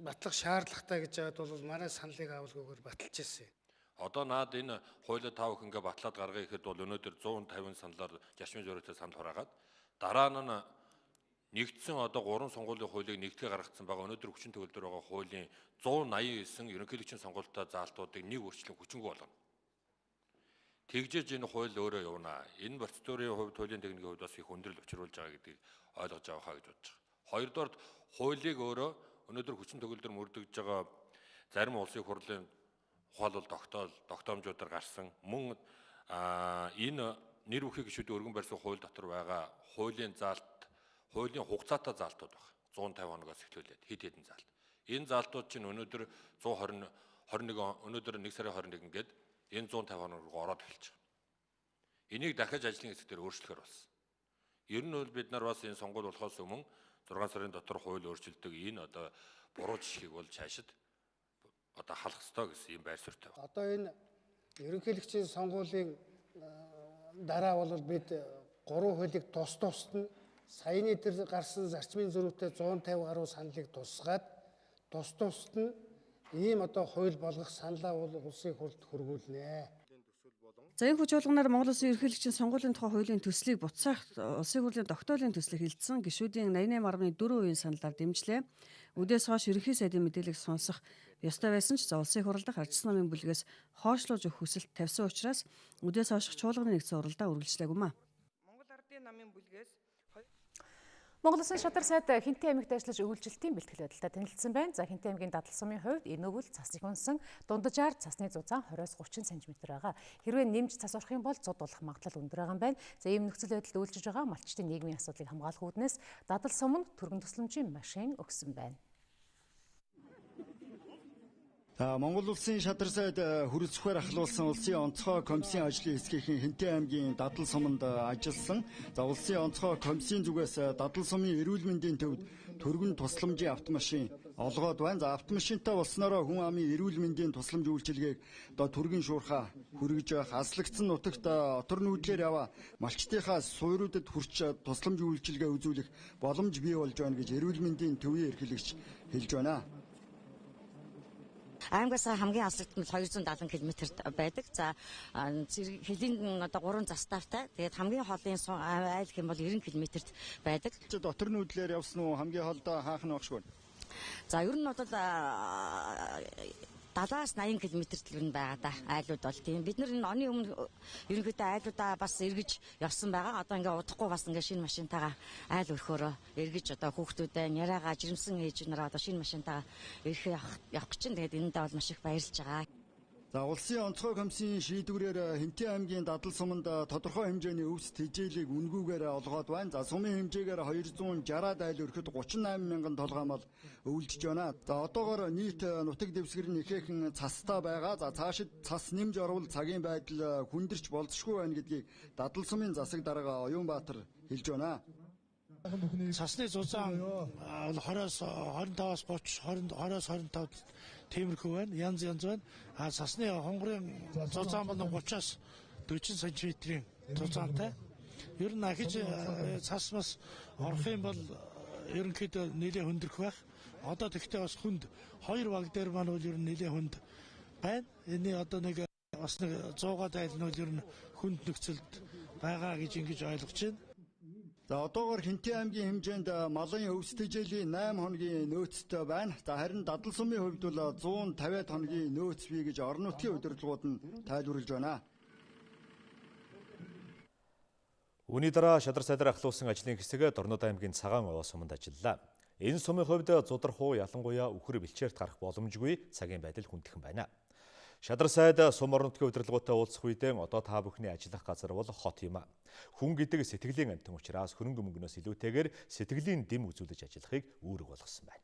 батлах шаардлагатай гэж яагаад бол манай саналыг авалгүйгээр баталж ирсэн. Одоо наад энэ хуулиа та бүхэнгээ батлаад гаргая гэхэд бол өнөөдөр 150 саналаар жашмын зөрүүтэй санал хураагаад дараа нь нэгдсэн одоо 3 сонгуулийн хуулийг нэгтгэе гаргацсан байгаа. Өнөөдөр хүчин төгөлдөр байгаа хуулийн 189 ерөнхийлөгчийн сонгуультай заалтуудыг нэг өөрчлөн хүчингү болгоно. Тэгжээж энэ хууль өөрөө явна. Энэ процедурын хувьд хуулийн техникийн хувьд бас их хүндрэл учруулж байгаа гэдгийг ойлгож авахаа гэж бодож байгаа. Хоёрдугаар хуулийг өөрөө өнөөдөр хүчин төгөлдөр мөрдөгдөж байгаа зарим улсын хурлын ухаалал тогтоомжуудаар гарсан мөн энэ нэр бүхий гишүүдийн өргөн барьсан хууль дотор байгаа хуулийн заалт хуулийн хугацаатай заалтууд байна. 150 хоногоос эхлүүлээд хэд хэдэн заалт. Энэ заалтууд чинь өнөөдөр 120 21 өнөөдөр 1 сарын 21 гээд энэ 150 хоног руу ороод эхэлж байгаа. Энийг дахиж ажлын хэсэг дээр өөрчлөхөр болсон. Ер нь бол бид нар бас энэ сонгуул болохоос өмнө 6 сарын дотор хууль өөрчилдөг энэ одоо буруу жишгийг бол цаашид одоо халах ёстой гэсэн юм байр суурьтай байна. Одоо энэ ерөнхийлөгчийн сонгуулийн дараа бол бид 3 хуулийг тус тусад нь саяны тэр гарсан зарчмын зөрүүтэй 150 гаруй саналыг тусгаад тус тусад нь ийм одоо хууль болгох саналаа бол улсын хурлд хөргүүлнэ. За энэ хүч чуулганаар Монгол Улсын ерөнхийлөгчийн сонгуулийн тухай хуулийн төслийг буцаах Улсын хурлын тогтоолын төслийг хэлэлцсэн гишүүдийн 88.4% саналаар дэмжлээ. Үдээс хойш ерөнхий сайдын мэдээллийг сонсох ёстой байсан ч за Улсын их хурал дахь Ардчилсан намын бүлгээс хойшлуулж өгөх хүсэлт тавьсан учраас үдээс хойших чуулганы нэгдсэн уралдаа үргэлжлээгүй юм а. Монгол Ардын намын бүлгээс Монгол Улсын шатар сайд Хинтээ аймагт ажиллаж өвөлжилтийн бэлтгэл байдалтай танилцсан байна. За Хинтээ аймгийн дадал сумын хувьд энэ өвөл цас их унсан дунджаар цасны зузаан 20-30 см байгаа. Хэрвээ нэмж цас орох юм бол зуд болох магадлал өндөр байгаа юм байна. За ийм нөхцөл байдалд үйлчилж байгаа малчдын нийгмийн асуудлыг хамгаалах үүднээс дадал сум нь түргэн тусламжийн машин өгсөн байна. Монгол Улсын шатар сайд хүрэлцэхээр ахлуулсан Улсын онцгой комиссийн ажлын хэсгийнхэн Хинтээ аймгийн дадал суманд ажилласан. За Улсын онцгой комиссийн зүгээс дадал сумын эрүүл мэндийн төвд түргэн тусламжийн автомашин олгоод байна. За автомашинтай болсноороо хүн амын эрүүл мэндийн тусламж үйлчилгээг одоо түргэн шуурхаа хүргэж байх. Аслагдсан нутагт отор нүүдлээр яваа малчдынхаа суйруудад хүрч тусламж үйлчилгээ үзүүлэх боломж бий болж байна гэж эрүүл мэндийн төвийн эрхлэгч хэлж байна. Аймгаас хамгийн алсагдсан бол 270 км-т байдаг. За хөлийн одоо 3 застаартай. Тэгээд хамгийн холын айл гэх юм бол 90 км-т байдаг. Дотор нүүдлээр явсан уу хамгийн холдоо хаах нь багшгүй. За ер нь бол 70-аас 80 км-т л байгаа да. Айлууд бол тийм. Бид нар энэ оны өмнө ерөнхийдөө айлуудаа бас эргэж явсан байгаа. Одоо ингээ удахгүй бас ингээ шинэ машинтайгаа айл өрхөөрөө эргэж одоо хүүхдүүдээ няраагаа жирэмсэн ээж нараа одоо шинэ машинтайгаа эрхээ явах гэж чинь тэгээд энэндээ бол маш их баярлж байгаа. За улсын онцгой комиссийн шийдвэрээр Хэнтийн аймгийн Дадал суманд тодорхой хэмжээний өвс тэжээлийг үнгүүгээр олгоод байна. За сумын хэмжээгээр 260-аад айл өрхөд 38 мянган толгой мал өвлөж байна. За одоогоор нийт нутаг дэвсгэр нь ихээхэн цастай байгаа. За цаашид цас нэмж орвол цагийн байдал хүндэрч болзошгүй байна гэдгийг Дадал сумын засаг дарга Оюунбаатар хэлж байна. Цасны зузаан 20-оос 25-аас 30, 20-оос 25 тиймэрхүү байна. Янз янз байна. А цасны хонгорын зузаан бол 30-аас 40 см-ийн зузаантай. Ер нь ахиж цас бас орох юм бол ерөнхийдөө нэлээд хүндрэх байх. Одоо тэгтээ бас хүнд хоёр баг дээр маань бол ер нь нэлээд хүнд байна. Энэний одоо нэг бас нэг 100-аад айл нь бол ер нь хүнд нөхцөлд байгаа гэж ингэж ойлгож байна. За одоогоор Хэнтийн аймгийн хэмжээнд малын өвс тэжээлийн 8 хоногийн нөөцтэй байна. За харин Дадал сумын хувьд бол 150 хоногийн нөөц бий гэж орон нутгийн удирдлагууд нь тайлбарлаж байна. Үүний дараа шадар сайдаар ахлуулсан ажлын хэсэг Дорнод аймгийн Цагаан овоо суманд ажиллалаа. Энэ сумын хувьд зудархуу ялангуяа үхэр бэлчээрт гарах боломжгүй цагийн байдал хүндхэн байна. Шадар сайд сум орон нутгийн удирдлагуудтай уулзах үедээ одоо та бүхний ажиллах газар бол хот юм. Хүн гэдэг сэтгэлийн амьтан учраас хөрөнгө мөнгнөөс илүүтэйгээр сэтгэлийн дэм үзүүлж ажиллахыг үүрэг болгосон байна.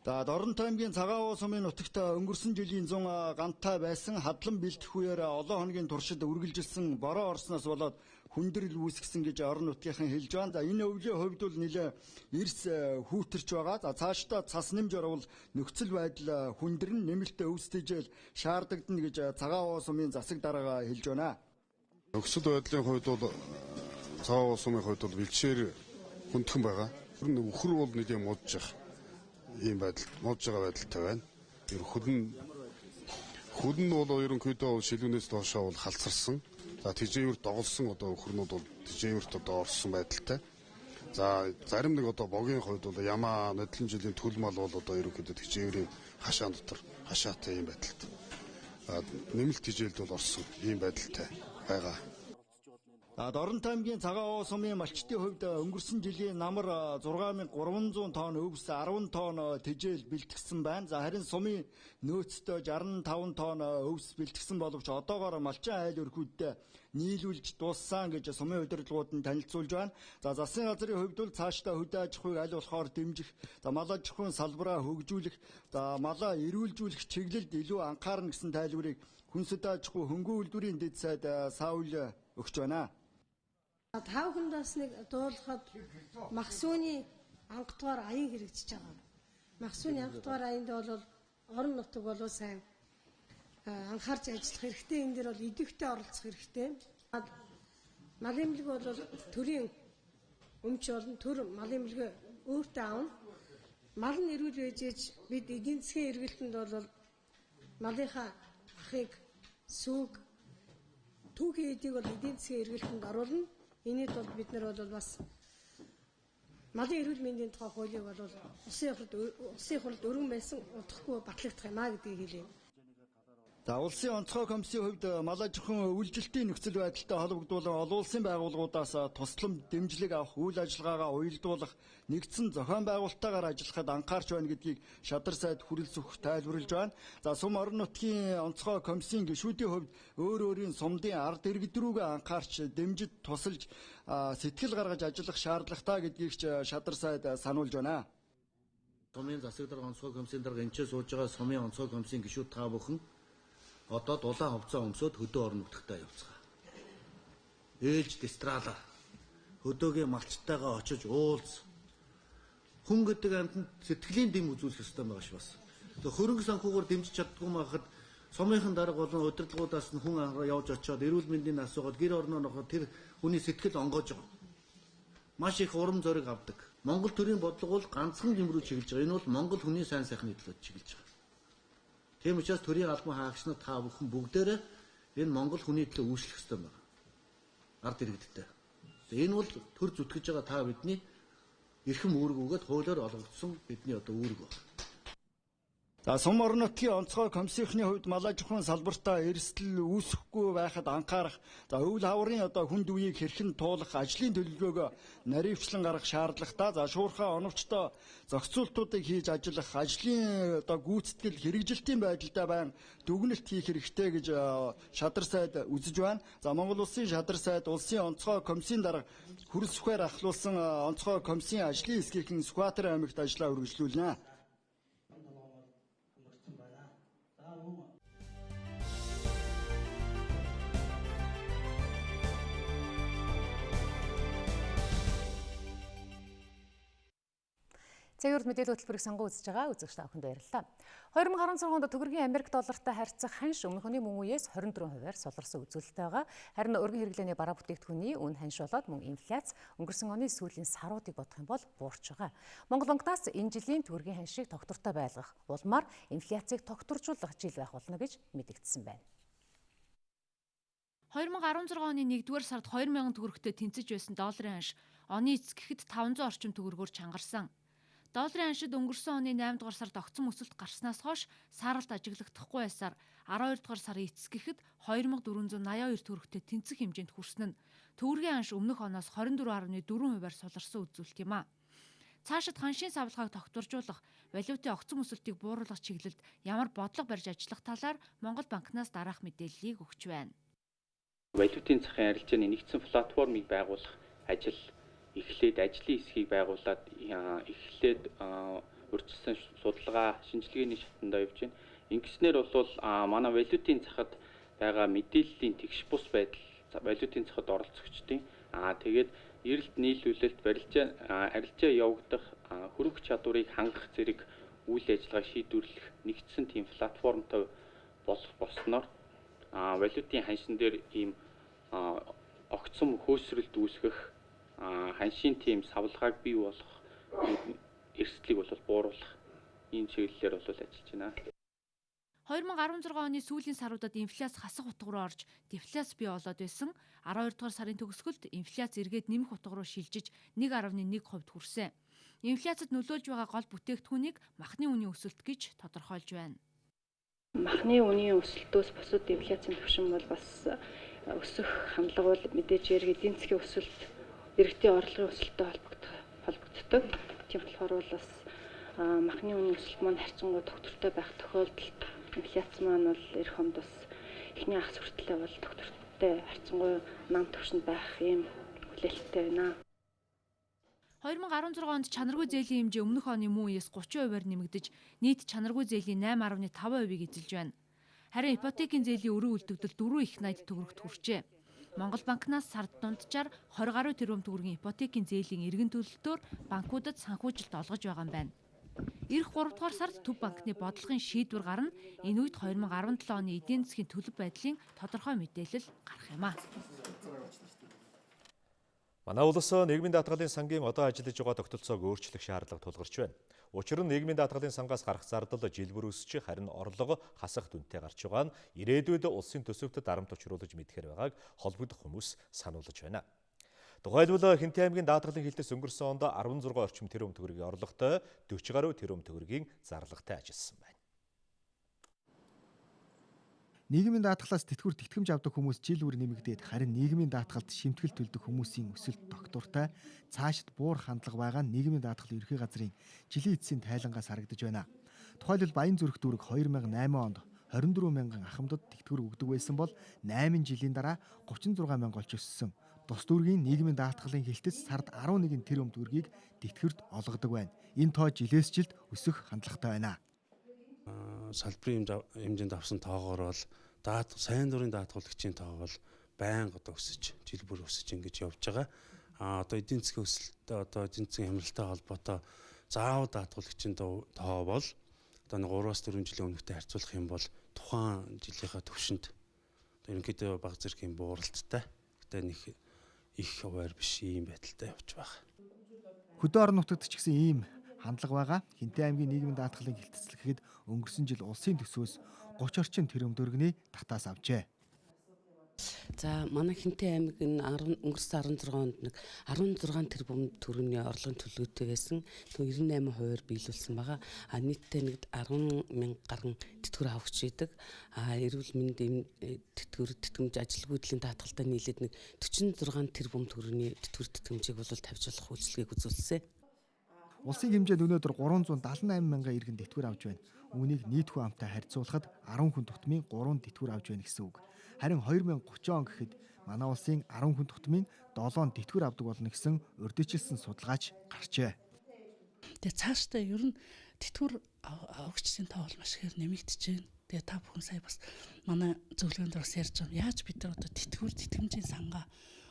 За Дорнод аймгийн Цагаан овоо сумын нутагт өнгөрсөн жилийн зун гантай байсан хадлан бэлтгэх үеэр олон хоногийн туршид үргэлжилсэн бороо орсноос болоод хүндрэл үүсгэсэн гэж орон нутгийнхан хэлж байна. За энэ өвлийн хувьд бол нэлээ эрс хүүтэрч байгаа. За цаашдаа цас нэмж орвол нөхцөл байдал хүндрэн нэмэлт өвс тэжээл шаардагдана гэж Цагаан овоо сумын засаг дарга хэлж байна. Нөхцөл байдлын хувьд бол Цагаан овоо сумын хувьд бол бэлчээр хүндхэн байгаа. Тэр нь үхэр бол нэлээ муудчих ийм байдал муудж байгаа байдалтай байна. Ер хөл нь бол ерөнхийдөө шилүүнээс доошоо бол халцарсан. За тэжээвэр доголсон одоо өхөрнүүд бол тэжээвэрт одоо орсон байдалтай. За зарим нэг одоо богийн хувьд бол ямаа нодлон жилийн төл мал бол одоо ерөнхийдөө тэжээврийн хашаан дотор хашаатай ийм байдалтай. Нэмэлт тэжээлд бол орсон ийм байдалтай байгаа. Дорнод аймгийн Цагаан овоо сумын малчдын хувьд өнгөрсөн жилийн намар 6300 тонн өвс 10 тонн тэжээл бэлтгэсэн байна. За харин сумын нөөцтэй 65 тонн өвс бэлтгэсэн боловч одоогоор малчин айл өрхүүдэд нийлүүлж дууссан гэж сумын удирдлагууд нь танилцуулж байна. За засгийн газрын хувьд бол цаашдаа хөдөө аж ахуйг аль болохоор дэмжих, за мал аж ахуйн салбараа хөгжүүлэх, за малаа эрүүлжүүлэх чиглэлд илүү анхаарна гэсэн тайлбарыг хүнс хөдөө аж ахуй хөнгөн үйлдвэрийн дэд сайд Саул өгч байна. Тав хүндээс нэг дуулахад махсууны анхдугаар аян хэрэгжиж байгаа. Махсууны анхдугаар аянд бол орон нутаг болов сайн анхаарч ажиллах хэрэгтэй. Энэ дэр бол идэвхтэй оролцох хэрэгтэй. Малын бэлэг бол төрийн өмч болон төр малын бэлгээ өөртөө авна. Мал нь эрүүл байж ээж бид эдийн засгийн эргэлтэнд бол малынхаа ахыг сүг түүхийн эдийг бол эдийн засгийн эргэлтэнд оруулна. Энэд бол бид нар бол бас малын эрүүл мэндийн тухай хуулийг бол улсын хурлд өргөн байсан удахгүй батлагдах юм а гэдгийг хэлье. За улсын онцгой комиссийн хувьд мал аж ахуйн өвлжилтийн нөхцөл байдалтай холбогдуулан олон улсын байгууллагуудаас туслам дэмжлэг авах, үйл ажиллагаагаа уялдуулах, нэгдсэн зохион байгуулалттайгаар ажиллахад анхаарч байна гэдгийг шадар сайд хүрэлцэх тайлбарлаж байна. За сум орон нутгийн онцгой комиссийн гишүүдийн хувьд өөр өөрийн сумдын ард иргэд рүүгээ анхаарч дэмжид тусалж сэтгэл гаргаж ажиллах шаардлагатай гэдгийг ч шадар сайд сануулж байна. Сумын засаг дарга онцгой комиссийн дарга энэ ч сууж байгаа сумын онцгой комиссийн гишүүд та бүхэн одоо дулаан хувцас өмсөөд хөдөө орон нутагтаа явцгаа. Ээлж дистралаар хөдөөгийн малчтайгаа очиж уулз. Хүн гэдэг амьтанд сэтгэлийн дэм үзүүлэх ёстой байгаа ш бас. Тэгээ хөрөнгө санхүүгээр дэмжиж чаддгүй байхад сумынхан дарга болон удирдлагуудаас нь хүн анхаарал явж очиод эрүүл мэндийн асуугаад гэр орноо ноход тэр хүний сэтгэл онгоож байгаа. Маш их урам зориг авдаг. Монгол төрийн бодлого бол ганцхан юм руу чиглэж байгаа. Энэ бол Монгол хүний сайн сайхны төлөө чиглэж байгаа. Тийм учраас төрийн албан хаагч нар та бүхэн бүгдээрээ энэ Монгол хүний төлөө үйлчлэх ёстой байна. Ард иргэдтэй. Энэ бол төр зүтгэж байгаа та бидний эрхэм үүрэг өгөөд хуулиар олгогдсон бидний одоо үүрэг байна. За сум орон нутгийн онцгой комиссийнхны хувьд малай жухрын салбартаа эрсдэл үүсэхгүй байхад анхаарах, за өвөл хаврын одоо хүнд үеийг хэрхэн туулах ажлын төлөвлөгөөгөө наривчлан гаргах шаардлагатай, за шуурхай оновчтой зохицуултуудыг хийж ажиллах, ажлын одоо гүйцэтгэл хэрэгжилтийн байдалтай байн дүгнэлт хийх хэрэгтэй гэж шадар сайд үзэж байна. За Монгол Улсын шадар сайд улсын онцгой комиссийн дарга Хөрөлсөхөөр ахлуулсан онцгой комиссийн ажлын хэсгийнхэн Сүхбаатар аймагт ажлаа үргэлжлүүлнэ. Цагийн урд мэдээлэл хөтөлбөрийг сонгон үзэж байгаа үзэгч та бүхэнд баярлалаа. 2016 онд төгрөгийн Америк доллартай харьцах ханш өмнөх оны мөн үеэс 24%-аар суларсан үзүүлэлттэй байгаа. Харин өргөн хэрэглээний бараа бүтээгдэхүүний үн ханш болоод мөн инфляц өнгөрсөн оны сүүлийн саруудыг бодох юм бол буурч байгаа. Монгол банкнаас энэ жилийн төгрөгийн ханшийг тогтвортой байлгах, улмаар инфляцийг тогтворжуулах жил байх болно гэж мэдэгдсэн байна. 2016 оны 1-р сард 2000 төгрөгтэй тэнцэж байсан долларын ханш оны эцэс гэхэд 500 орчим төгрөгөөр чангарсан. Долларын ханшид өнгөрсөн оны 8 дугаар сард огцом өсөлт гарснаас хойш сааралт ажиглагдахгүй байсаар 12 дугаар сарын эцэс гэхэд 2482 төгрөгтэй тэнцэх хэмжээнд хүрсэн нь төгрөгийн ханш өмнөх оноос 24.4%-аар суларсан үзүүлэлт юм а. Цаашид ханшийн савлгааг тогтворжуулах, валютын огцом өсөлтийг бууруулах чиглэлд ямар бодлого барьж ажиллах талаар Монгол банкнаас дараах мэдээллийг өгч байна. Валютын захын арилжааны нэгдсэн платформыг байгуулах ажил эхлээд ажлын хэсгийг байгуулад эхлээд урьдчилсан судалгаа шинжилгээний шатанд явж байна. Ингэснээр бол манай валютын захад байгаа мэдээллийн тэгш бус байдал валютын захад оролцогчдын тэгээд эрэлт нийлүүлэлт арилжаа явагдах хөрөнгө чадварыг хангах зэрэг үйл ажиллагаа шийдвэрлэх нэгдсэн тийм платформтой болох болсноор валютын ханшин дээр ийм огцом хөөсрөлт үүсгэх ханшийн тийм савлгааг бий болгох эрсдлийг бол бууруулах ийм чиглэлээр бол ажиллаж байна. 2016 оны сүүлийн саруудад инфляц хасах утга руу орж дефляц бий болоод байсан. 12 дугаар сарын төгсгөлд инфляц эргээд нэмэх утга руу шилжиж 1.1% хүрсэн. Инфляцид нөлөөлж байгаа гол бүтээгдэхүүнийг махны үнийн өсөлт гэж тодорхойлж байна. Махны үнийн өсөлтөөс бусад инфляцийн түвшин бол бас өсөх хандлага бол мэдээж хэрэг эдийн засгийн өсөлт, иргэдийн орлогын өсөлттэй холбогддог. Тийм болохоор бол бас махны үнийн өсөлт маань харьцангуй тогтвортой байх тохиолдолд инфляц маань бол эх онд бас эхний хагас хүртлээр бол тогтвортой харьцангуй нам түвшинд байх ийм хүлээлттэй байна. 2016 онд чанаргүй зээлийн хэмжээ өмнөх оны мөн үеэс 30%-аар нэмэгдэж нийт чанаргүй зээлийн 8.5%-ийг эзэлж байна. Харин ипотекийн зээлийн өрөө үлдэгдэл 4 их 80 төгрөгт хүрчээ. Монгол банкнаас сард дунджаар 20 гаруй тэрбум төгрөгийн ипотекийн зээлийн эргэн төлөлтөөр банкудад санхүүжилт олгож байгаа юм байна. Ирэх 3 дугаар сард Төв банкны бодлогын шийдвэр гарна. Энэ үед 2017 оны эдийн засгийн төлөв байдлын тодорхой мэдээлэл гарах юм а. Манай улс нийгмийн даатгалын сангийн одоо ажиллаж байгаа тогтолцоог өөрчлөх шаардлага тулгарч байна. Учир нь нийгмийн даатгалын сангаас гарах зардал жил бүр өсч харин орлого хасах дүнтэй гарч байгаа нь ирээдүйд улсын төсөвт дарамт учруулж мэдхээр байгааг холбогдох хүмүүс сануулж байна. Тухайлбал Хэнтэй аймгийн даатгалын хилтэс өнгөрсөн онд 16 орчим тэрбум төгрөгийн орлоготой 40 гаруй тэрбум төгрөгийн зарлагтай ажилласан байна. Нийгмийн даатгалаас тэтгэвэр тэтгэмж авдаг хүмүүс жил бүр нэмэгдээд харин нийгмийн даатгалд шимтгэл төлдөг хүмүүсийн өсөлт тогтвортой цаашид буур хандлага байгаа нь нийгмийн даатгал ерхий газрын жилийн эцсийн тайлангаас харагдаж байна. Тухайлбал Баян зүрх дүүрэг 2008 онд 24 мянган ахмадад тэтгэвэр өгдөг байсан бол 8 жилийн дараа 36 мянга болж өссөн. Тус дүүргийн нийгмийн даатгалын хилтэц сард 11 тэрбум төгрөгийг тэтгэврт олгодог байна. Энэ тоо жилээс жилд өсөх хандлагатай байна. Салбарын хэмжээнд авсан тоогоор бол сайн дурын даатгуулагчийн тоо бол байнга одоо өсөж, жил бүр өсөж ингэж явж байгаа. Одоо эдийн засгийн өсөлттэй одоо эдийн засгийн хямралтай холбоотой заавал даатгуулагчийн тоо бол одоо 3-4 жилийн өмнөхтэй харьцуулах юм бол тухайн жилийнхаа төвшөнд ерөнхийдөө бага зэрэг юм бууралттай. Гэтэ нэг их хуваар биш ийм байдалтай явж байгаа. Хөдөө орон нутагт ч гэсэн ийм хандлага байгаа. Хинтээ аймгийн нийгмийн даатгалын хилтэцэл гэхэд өнгөрсөн жил улсын төсвөөс 30 орчим тэрбум төгрөгийн татаас авчээ. За манай Хинтээ аймаг нь өнгөрсөн 16 онд нэг 16 тэрбум төгрөгийн орлогын төлөвлөгөөтэй байсан. Тэгвэл 98%-аар биелүүлсэн байгаа. А нийтдээ нэг 10 мянга гаруй тэтгэвэр авахч идэг. А эрүүл мэндийн тэтгэвэр тэтгэмж ажилгүйдлийн даатгалтай нийлээд нэг 46 тэрбум төгрөгийн тэтгэвэр тэтгэмжийг бол тавьж болох үйлчилгээг үзүүлсэн. Улсын хэмжээнд өнөөдөр 378 мянган иргэн тэтгэвэр авч байна. Үүнийг нийт хүн амтай харьцуулахад 10 хүн тутмын 3 тэтгэвэр авч байна гэсэн үг. Харин 2030 он гэхэд манай улсын 10 хүн тутмын 7 тэтгэвэр авдаг болно гэсэн урьдчилсан судалгаач гарчээ. Тэгээ цаашдаа ер нь тэтгэвэр авагчдын тоо бол маш ихээр нэмэгдэж байна. Тэгээ та бүхэн сая бас манай зөвлөгөөнд бас ярьж байгаа. Яаж бид нар одоо тэтгэвэр тэтгэмжийн сангаа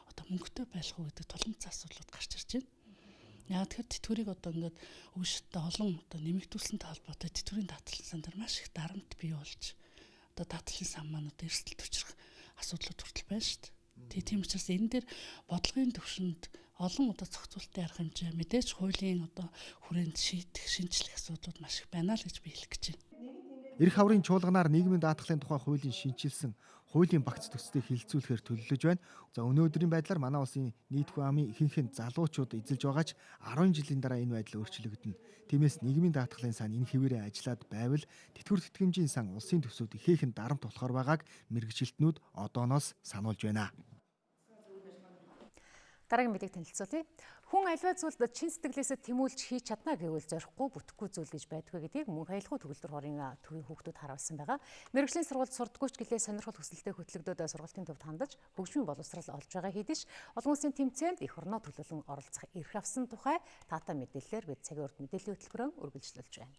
одоо мөнгөтэй байх уу гэдэг тулгымцсан асуудлууд гарч ирж байна. Яа тэгэхээр тэтгэврийг одоо ингээд өвшөлтөд олон одоо нэмэгдүүлсэнтэй холбоотой тэтгэврийн даатгалын сан дээр маш их дарамт бий болж одоо даатгалын сан маань одоо эрсдэлд учрах асуудлууд хүртэл байна шүү дээ. Тэгээ тийм учраас энэ дээр бодлогын төвшөнд олон одоо зохицуултын арга хэмжээ мэдээж хуулийн одоо хүрээнд шийдэх шинжлэх асуудлууд маш их байна л гэж би хэлэх гэж байна. Ирэх хаврын чуулганаар нийгмийн даатгалын тухай хуулийн шинчилсэн хуулийн багц төслийг хилцүүлэхээр төлөвлөж байна. За өнөөдрийн байдлаар манай улсын нийт хүн амын ихэнх нь залуучууд эзэлж байгаа ч 10 жилийн дараа энэ байдал өөрчлөгдөнө. Тиймээс нийгмийн даатгалын сан энэ хэвээрээ ажиллаад байвал тэтгэвэр тэтгэмжийн сан улсын төсөвд ихээхэн дарамт болохоор байгааг мэргэжилтнүүд одооноос сануулж байна. Дараагийн мэдээг танилцуулъя. Хүн аливаа зүйлд чин сэтгэлээсээ тэмүүлж хийж чадна гэвэл зорихгүй бүтэхгүй зүйл гэж байдгүй гэдгийг мөнх аялгау төгөлдөр хорын төвийн хүүхдүүд харуулсан байгаа. Мэргэжлийн сургуульд сурдаггүй ч гэлээ сонирхол хүсэлтэд хөтлөгдөөд сургалтын төвд хандаж хөгжмийн боловсрал олж байгаа хэдий ч олон улсын тэмцээнд эх орноо төлөөлөн оролцох эрх авсан тухай таатай мэдээллээр бид цагийн урд мэдээллийн хөтөлбөрөөр үргэлжлүүлж байна.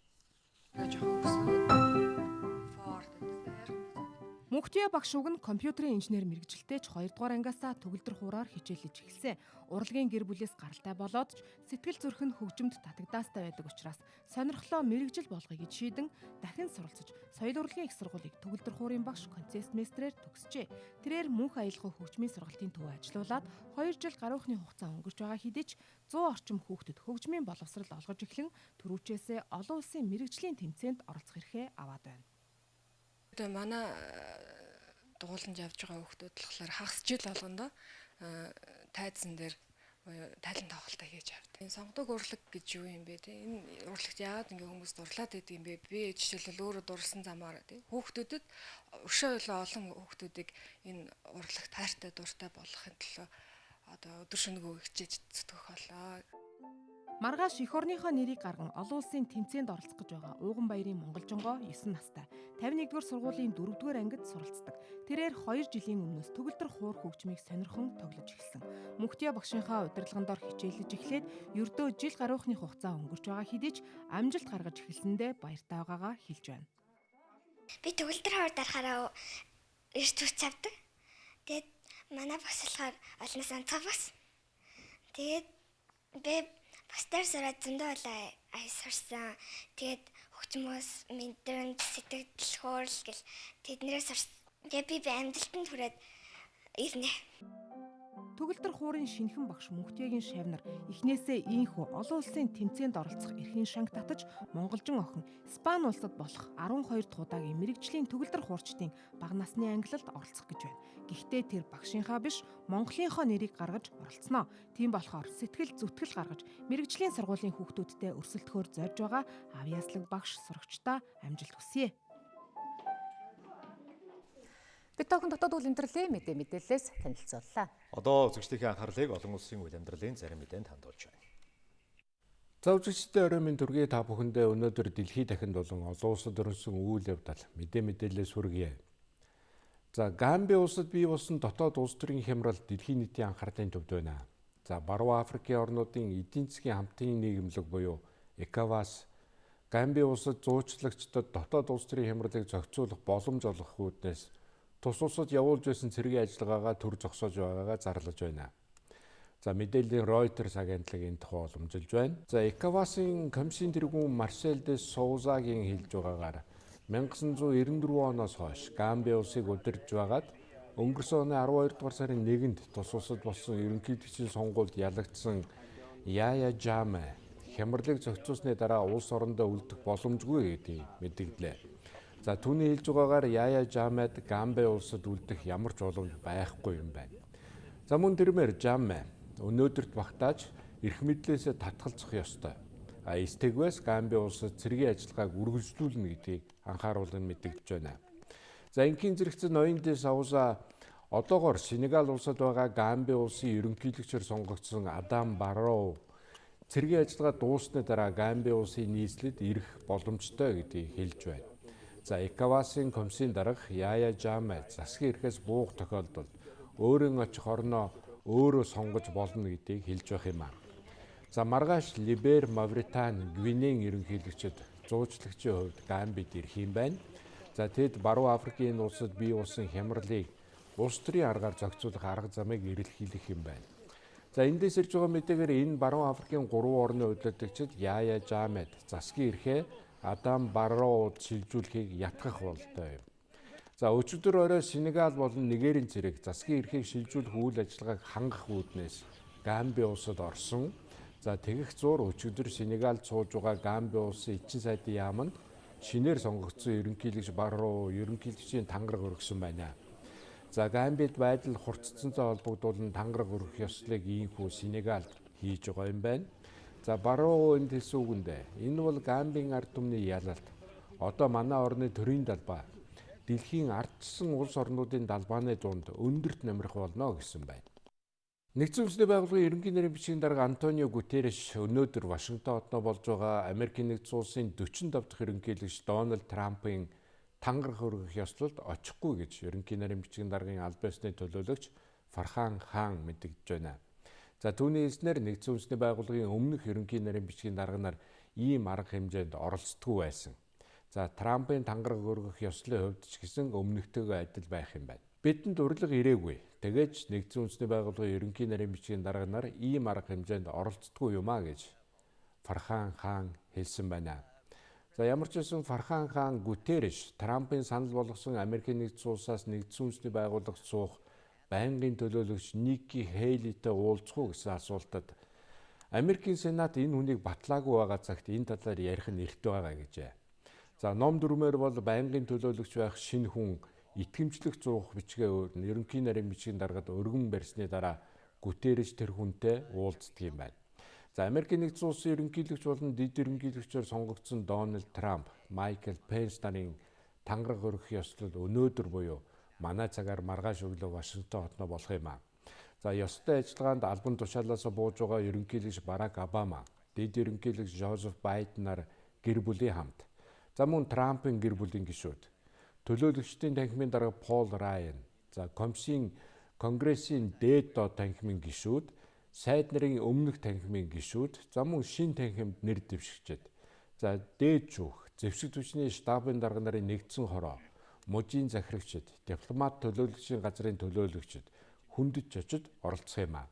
Мөнхтөе багш үг нь компьютерийн инженер мэргэжилтэй ч 2 дугаар ангиасаа төгөлдөр хуураар хичээллэж эхэлсэн. Урлагийн гэр бүлээс гаралтай болоод ч сэтгэл зүрх нь хөгжимд татагдаастай байдаг учраас сонирхлоо мэргэжил болгоё гэж шийдэн дахин суралцаж соёл урлагийн их сургуулийг төгөлдөр хуурын багш концертмейстрээр төгсжээ. Тэрээр мөнх аялгау хөгжмийн сургалтын төв ажилуулад 2 жил гаруйхны хугацаа өнгөрч байгаа хэдий ч 100 орчим хүүхдэд хөгжмийн боловсрал олгож эхлэн түрүүчээсээ олон улсын мэргэжлийн тэмцээнд оролцох эрхээ аваад байна. Одоо манай дугууланд явж байгаа хүүхдүүд болохоор хагас жил болгондоо тайзан дээр тайлан тоглолтоо хийж авдаг. Энэ сонгодог урлаг гэж юу юм бэ те? Энэ урлагт яагаад ингэ хүмүүс дурлаад байдаг юм бэ? Би жишээлбэл өөрөө дурлсан замаар те хүүхдүүдэд өшөө ойлоо олон хүүхдүүдийг энэ урлагт хайртай дуртай болгохын төлөө одоо өдөр шөнөгөө хичээж зүтгэх болоо. Маргааш эх орныхоо нэрийг гарган олон улсын тэмцээнд оролцох гэж байгаа Ууган баярын монголжонгоо 9 настай 51-р сургуулийн 4-р ангид суралцдаг. Тэрээр 2 жилийн өмнөөс төгөлдөр хуур хөгжмийг сонирхон тоглож эхэлсэн. Мөнхтөе багшийнхаа удирдлагын дор хичээллэж эхлээд ердөө жил гаруйхны хугацаа өнгөрч байгаа хэдий ч амжилт гаргаж эхэлсэндээ баяртай байгаагаа хэлж байна. Би төгөлдөр хуур дарахаараа эрт хүч авдаг. Тэгээд манай багш болохоор олноос онцгой багш. Тэгээд би Бусдаар сураад зөндөө олон ая сурсан. Тэгээд хөгжмөөс мэдрэмж, сэтгэл хөөрөл гэл тэднэрээс сурсан. Тэгээд би амжилтанд хүрээд ирнэ. Төгөлдөр хуурын шинэхэн багш Мөнхтөегийн шавнар эхнээсээ ийхүү олон улсын тэмцээнд оролцох эрхийн шанг татаж монголжин охин Испани улсад болох 12 дахь удаагийн мэргэжлийн төгөлдөр хуурчдын бага насны ангилалд оролцох гэж байна. Гэхдээ тэр багшийнхаа биш Монголынхоо нэрийг гаргаж оролцсноо. Тийм болохоор сэтгэл зүтгэл гаргаж мэргэжлийн сургуулийн хүүхдүүдтэй өрсөлдөхөөр зорж байгаа авьяаслаг багш сурагчдаа амжилт хүсье. Бид тоохон дотоод үйл амьдралын мэдээллээс танилцууллаа. Одоо үзэгчдийн анхаарлыг олон улсын үйл амьдралын зарим мэдээнд хандуулж байна. За үзэгчдээ орой минь төргий та бүхэндээ өнөөдөр дэлхийд дахинд болон олон улсад өрнөсөн үйл явдал мэдээлэлээс хүргье. За Гамби улсад бий болсон дотоод улс төрийн хямрал дэлхийн нийтийн анхаарлын төвд байна. За Баруун Африкийн орнуудын эдийн засгийн хамтын нийгэмлэг буюу ECOWAS Гамби улсад зуучлагчдад дотоод улс төрийн хямралыг зохицуулах боломж олгох үүднээс тус улсад явуулж байсан цэргийн ажиллагаагаа төр зогсоож байгаагаа зарлаж байна. За мэдээллийн Reuters агентлаг энэ тухай уламжилж байна. За ECOWAS-ын комиссийн тэргүүн Марсел де Соузагийн хэлж байгаагаар 1994 оноос хойш Гамби улсыг удирдах байгаад өнгөрсөн оны 12 дугаар сарын 1-нд тус улсад болсон ерөнхийлөгчийн сонгуульд ялагдсан Яя Жаме хямралыг зохицуулсны дараа улс орондоо үлдэх боломжгүй гэдгийг мэдэгдлээ. За түүний хэлж байгаагаар Яя Жамед Гамбе улсад үлдэх ямар ч боломж байхгүй юм байна. За мөн тэрмээр Жамме өнөөдөрт багтааж эрх мэдлээсээ татгалзах ёстой. А эстэгвэс Гамбе улсад цэргийн ажиллагааг үргэлжлүүлнэ гэдгийг анхааруулан мэдэгдэж байна. За инхийн зэрэгцэн ноён де Сауза одоогоор Сенегал улсад байгаа Гамбе улсын ерөнхийлөгчөөр сонгогдсон Адам Барроу цэргийн ажиллагаа дууссаны дараа Гамбе улсын нийслэлд ирэх боломжтой гэдгийг хэлж байна. За ЭКОВАС-ын комиссийн дарга Яя Жаме засгийн эрхээс буух тохиолдолд өөрийн очих орноо өөрөө сонгож болно гэдгийг хэлж байх юм а. За маргааш Либер, Мавритани, Гвинеийн ерөнхийлөгчид зуучлагчийн хувьд Гамбид ирэх юм байна. За тэд Баруун Африкийн энэ улсад бий болсон хямралыг улс төрийн аргаар зохицуулах арга замыг эрэлхийлэх юм байна. За эндээс ирж байгаа мэдээгээр энэ Баруун Африкийн 3 орны удирдагчид Яя Жамед засгийн эрхээ Адам Барроуд шилжүүлэхийг ятгах бололтой юм. За өчигдөр орой Сенегал болон Нигерийн цэрэг засгийн эрхийг шилжүүлэх үйл ажиллагааг хангах үүднээс Гамби улсад орсон. За тэгэх зуур өчигдөр Сенегалд сууж байгаа Гамби улсын элчин сайдын яаманд шинээр сонгогдсон ерөнхийлөгч Барроу ерөнхийлөгчийн тангараг өргөсөн байна. За Гамбид байдал хурцсантай холбогдуулан тангараг өргөх ёслолыг ийхүү Сенегалд хийж байгаа юм байна. За Барроу энд хэлсэн үгэндээ энэ бол Гамбийн ард түмний ялалт. Одоо манай орны төрийн далбай дэлхийн ардчсан улс орнуудын далбааны дунд өндөрт намирах болно гэсэн байна. Нэгдсэн үндэсний байгууллагын ерөнхий нэрийн бичгийн дарга Антонио Гутерреш өнөөдөр Вашингтон хотноо болж байгаа Америкийн нэгдсэн улсын 45 дахь ерөнхийлөгч Дональд Трампын тангараг өргөх ёслолд очихгүй гэж ерөнхий нарийн бичгийн даргын аль биесны төлөөлөгч Фархан Хаан мэдэгдэж байна. За түүний хэлснээр нэгдсэн үндэсний байгууллагын өмнөх ерөнхий нарийн бичгийн дарга нар ийм арга хэмжээнд оролцдоггүй байсан. За Трампын тангараг өргөх ёслолын хувьд ч гэсэн өмнөхтэйгөө адил байх юм байна. Бидэнд урилга ирээгүй. Тэгэж нэгдсэн үндэсний байгууллагын ерөнхий нарийн бичгийн дарга нар ийм арга хэмжээнд оролцдоггүй юм а гэж Фархан Хаан хэлсэн байна. За ямар ч байсан Фархан Хаан Гутерреш Трампын санал болгосон Америкийн нэгдсэн улсаас нэгдсэн үндэсний байгууллагт суух байнгын төлөөлөгч Никки Хейлитэй уулзах уу гэсэн асуултад Америкийн Сенат энэ хүнийг батлаагүй байгаа цагт энэ талаар ярих нь эрт байгаа гэжээ. За ном дүрмээр бол байнгын төлөөлөгч байх шинэ хүн итгэмжлэх зуух бичгээ ерөнхий нарийн бичгийн даргад өргөн барьсны дараа Гутерреш тэр хүнтэй уулздаг юм байна. За Америкийн нэгдсэн улсын ерөнхийлөгч болон дэд ерөнхийлөгчөөр сонгогдсон Дональд Трамп, Майкл Пенс нарын тангараг өргөх ёслол өнөөдөр буюу манай цагаар маргааш өглөө Вашингтон хотноо болох юм а. За ёстой ажиллагаанд албан тушаалаас бууж байгаа ерөнхийлөгч Барак Обама, дэд ерөнхийлөгч Жозеф Байденаар гэр бүлийн хамт. За мөн Трампын гэр бүлийн гишүүд, төлөөлөгчдийн танхимын дарга Пол Райан, за комиссийн Конгрессийн дээд доод танхимын гишүүд, сайд нарын өмнөх танхимын гишүүд, за мөн шинэ танхимд нэр дэвшигчид. За дээд шүүх, зэвсэг түвшний штабын дарга нарын нэгдсэн хороо, мужийн захирагчид, дипломат төлөөлөгчийн газрын төлөөлөгчид хүндэт жочид оролцох юм а.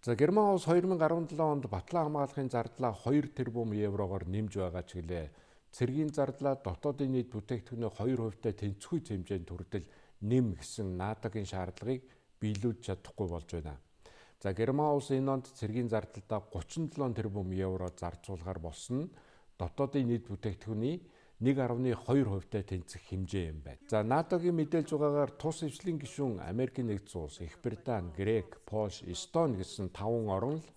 За Герман улс 2017 онд батлан хамгаалахын зардлаа 2 тэрбум еврогоор нэмж байгаа ч гэлээ. Цэргийн зардлаа дотоодын нийт бүтээгдэхүүний 2%-тай тэнцвгүй хэмжээнд хүртэл нэм гэсэн НАТО-гийн шаардлагыг биелүүлж чадахгүй болж байна. За Герман улс энэ онд цэргийн зардлаа 37 тэрбум евро зарцуулахар болсон нь дотоодын нийт бүтээгдэхүүний 1.2%-тай тэнцэх хэмжээ юм байна. За НАТО-гийн мэдээлж байгаагаар тус эвслийн гишүүн Америкийн нэгдсэн улс, Их Британи, Грек, Польш, Эстони гэсэн 5 орн л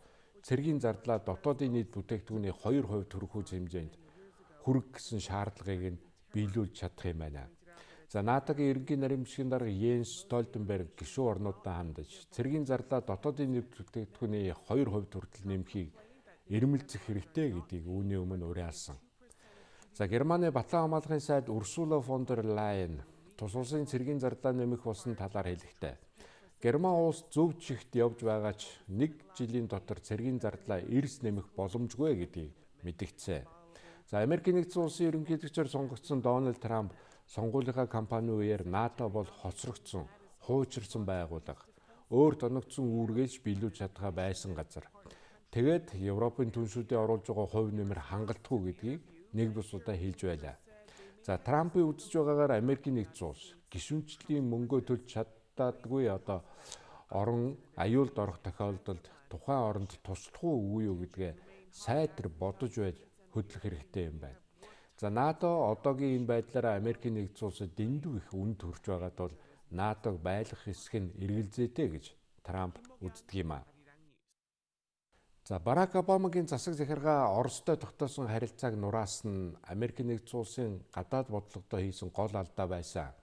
цэргийн зардлаа дотоодын нийт бүтээгдэхүүний 2% төрөхүүц хэмжээнд хүргэх гэсэн шаардлагыг нь биелүүлж чадах юм байна. За НАТО-гийн ерөнхий нарийн бичгийн дарга Йенс Столтенберг гишүүн орнуудад хандаж цэргийн зарлаа дотоодын нийт бүтээгдэхүүний 2% хүртэл нэмэхийг эрмэлзэх хэрэгтэй гэдгийг үүний өмнө уриалсан. За Германы Батлан хамгаалахын сайд Урсула фон дер Лайен тус улсын цэргийн зарлаа нэмэх болсон талаар хэлэхдээ Герман улс зөв чигт явж байгаа ч нэг жилийн дотор цэргийн зардлаа эрс нэмэх боломжгүй гэдгийг мэдгдсэн. За Америкийн нэгдсэн улсын ерөнхийлөгчөөр сонгогдсон Дональд Трамп сонгуулийнхаа кампани үеэр НАТО бол хоцрогдсон, хуучирсан байгууллага, өөр тоногдсон үүргээс биелүүлж чадхаа байсан газар. Тэгээд Европын түншүүдийн оруулж байгаа хувь нэмэр хангалтгүй гэдгийг нэг бус удаа хэлж байлаа. За Трампын үзэж байгаагаар Америкийн нэгдсэн улс гишүүнчлэлийн мөнгөө төлж чаддаггүй одоо орон аюулд орох тохиолдолд тухайн оронд туслах уу үгүй юу гэдгээ сайтар бодож байж хөдлөх хэрэгтэй юм байна. За НАТО одоогийн энэ байдлаараа Америкийн нэгдсэн улсад дэндүү их үн төрж байгаад бол НАТО-г байлгах хэсэг нь эргэлзээтэй гэж Трамп үздэг юм а. За Барак Обамагийн засаг захиргаа Оростой тогтоосон харилцааг нураас нь Америкийн нэгдсэн улсын гадаад бодлогодоо хийсэн гол алдаа байсан.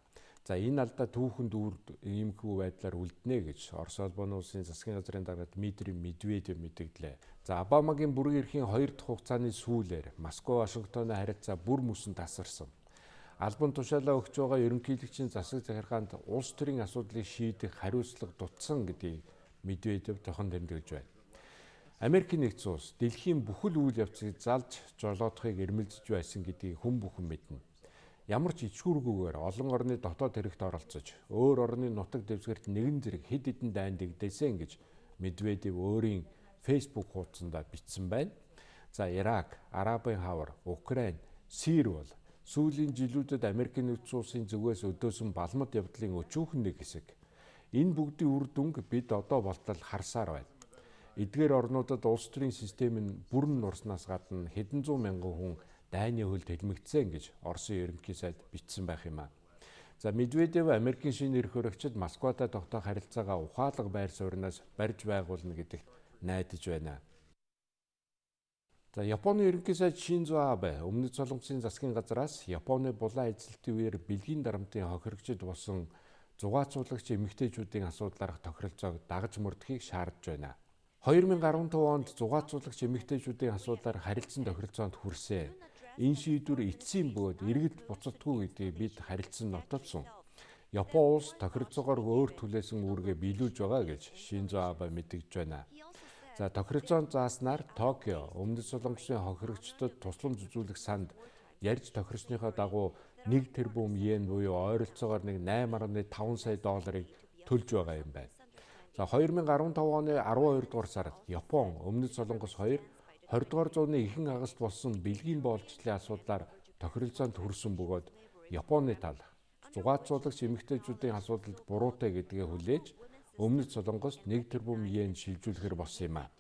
За энэ алдаа түүхэнд үүрд иймэрхүү байдлаар үлднэ гэж Орос улбаны улсын засгийн газрын дарга Дмитрий Медведев мэдэгдлээ. За Обамагийн бүрэн эрхийн 2 дахь хугацааны сүүлээр Москва Вашингтоны харилцаа бүр мөсөн тасарсан. Албан тушаалаа өгч байгаа ерөнхийлөгчийн засаг захиргаанд улс төрийн асуудлыг шийдэх хариуцлага дутсан гэдгийг Медведев тохон тэмдэглэж байна. Америкийн нэгдсэн улс дэлхийн бүхэл үйл явцыг залж жолоодохыг эрмэлзэж байсан гэдгийг хүн бүхэн мэднэ. Ямар ч ичгүүргүйгээр олон орны дотоод хэрэгт оролцож, өөр орны нутаг дэвсгэрт нэгэн зэрэг хэд хэдэн дайн дэгдээсэн гэж Медведев өөрийн Facebook хуудсандаа бичсэн байна. За Ирак, Арабын хавар, Украин, Сири бол сүүлийн жилүүдэд Америкийн нэгдсэн улсын зүгээс өдөөсөн балмад явдлын өчүүхэн нэг хэсэг. Энэ бүгдийн үр дүнг бид одоо болтол харсаар байна. Эдгээр орнуудад улс төрийн систем нь бүрэн нурснаас гадна хэдэн зуун мянган хүн дайны хөлд хэлмэгдсэн гэж Оросын ерөнхий сайд бичсэн байх юм а. За Медведев Америкийн шинэ эрх баригчид Москватай тогтоох харилцаагаа ухаалаг байр сууриас барьж байгуулна гэдэгт найдаж байна. За Японы ерөнхий сайд Шинзо Абе Өмнөд Солонгосын засгийн газраас Японы булан эзэлтийн үеэр бэлгийн дарамтын хохирогчид болсон зугаацуулагч эмэгтэйчүүдийн асуудлаарх тохиролцоог дагаж мөрдөхийг шаардж байна. 2015 онд зугаацуулагч эмэгтэйчүүдийн асуудлаар харилцан тохиролцоонд хүрсэн. Энэ шийдвэр эцсийн бөгөөд эргэлт буцалтгүй гэдгийг бид харилцан нотолсон. Япон улс тохиролцоогоор өөр түлээсэн үүргээ биелүүлж байгаа гэж Шинзо Абе мэдэгдэж байна. За тохиролцоонд зааснаар Токио Өмнөд Солонгосын хохирогчдод тусламж үзүүлэх санд ярьж тохирсныхоо дагуу 1 тэрбум йен буюу ойролцоогоор нэг 8.5 сая долларыг төлж байгаа юм байна. За 2015 оны 12 дугаар сард Япон, Өмнөд Солонгос хоёр 20 дугаар зууны ихэнх хагаст болсон бэлгийн боолчлолын асуудлаар тохиролцоонд хүрсэн бөгөөд Японы тал зугаацуулагч эмэгтэйчүүдийн асуудалд буруутай гэдгээ хүлээж Өмнөд Солонгост 1 тэрбум йен шилжүүлэхээр болсон юм а.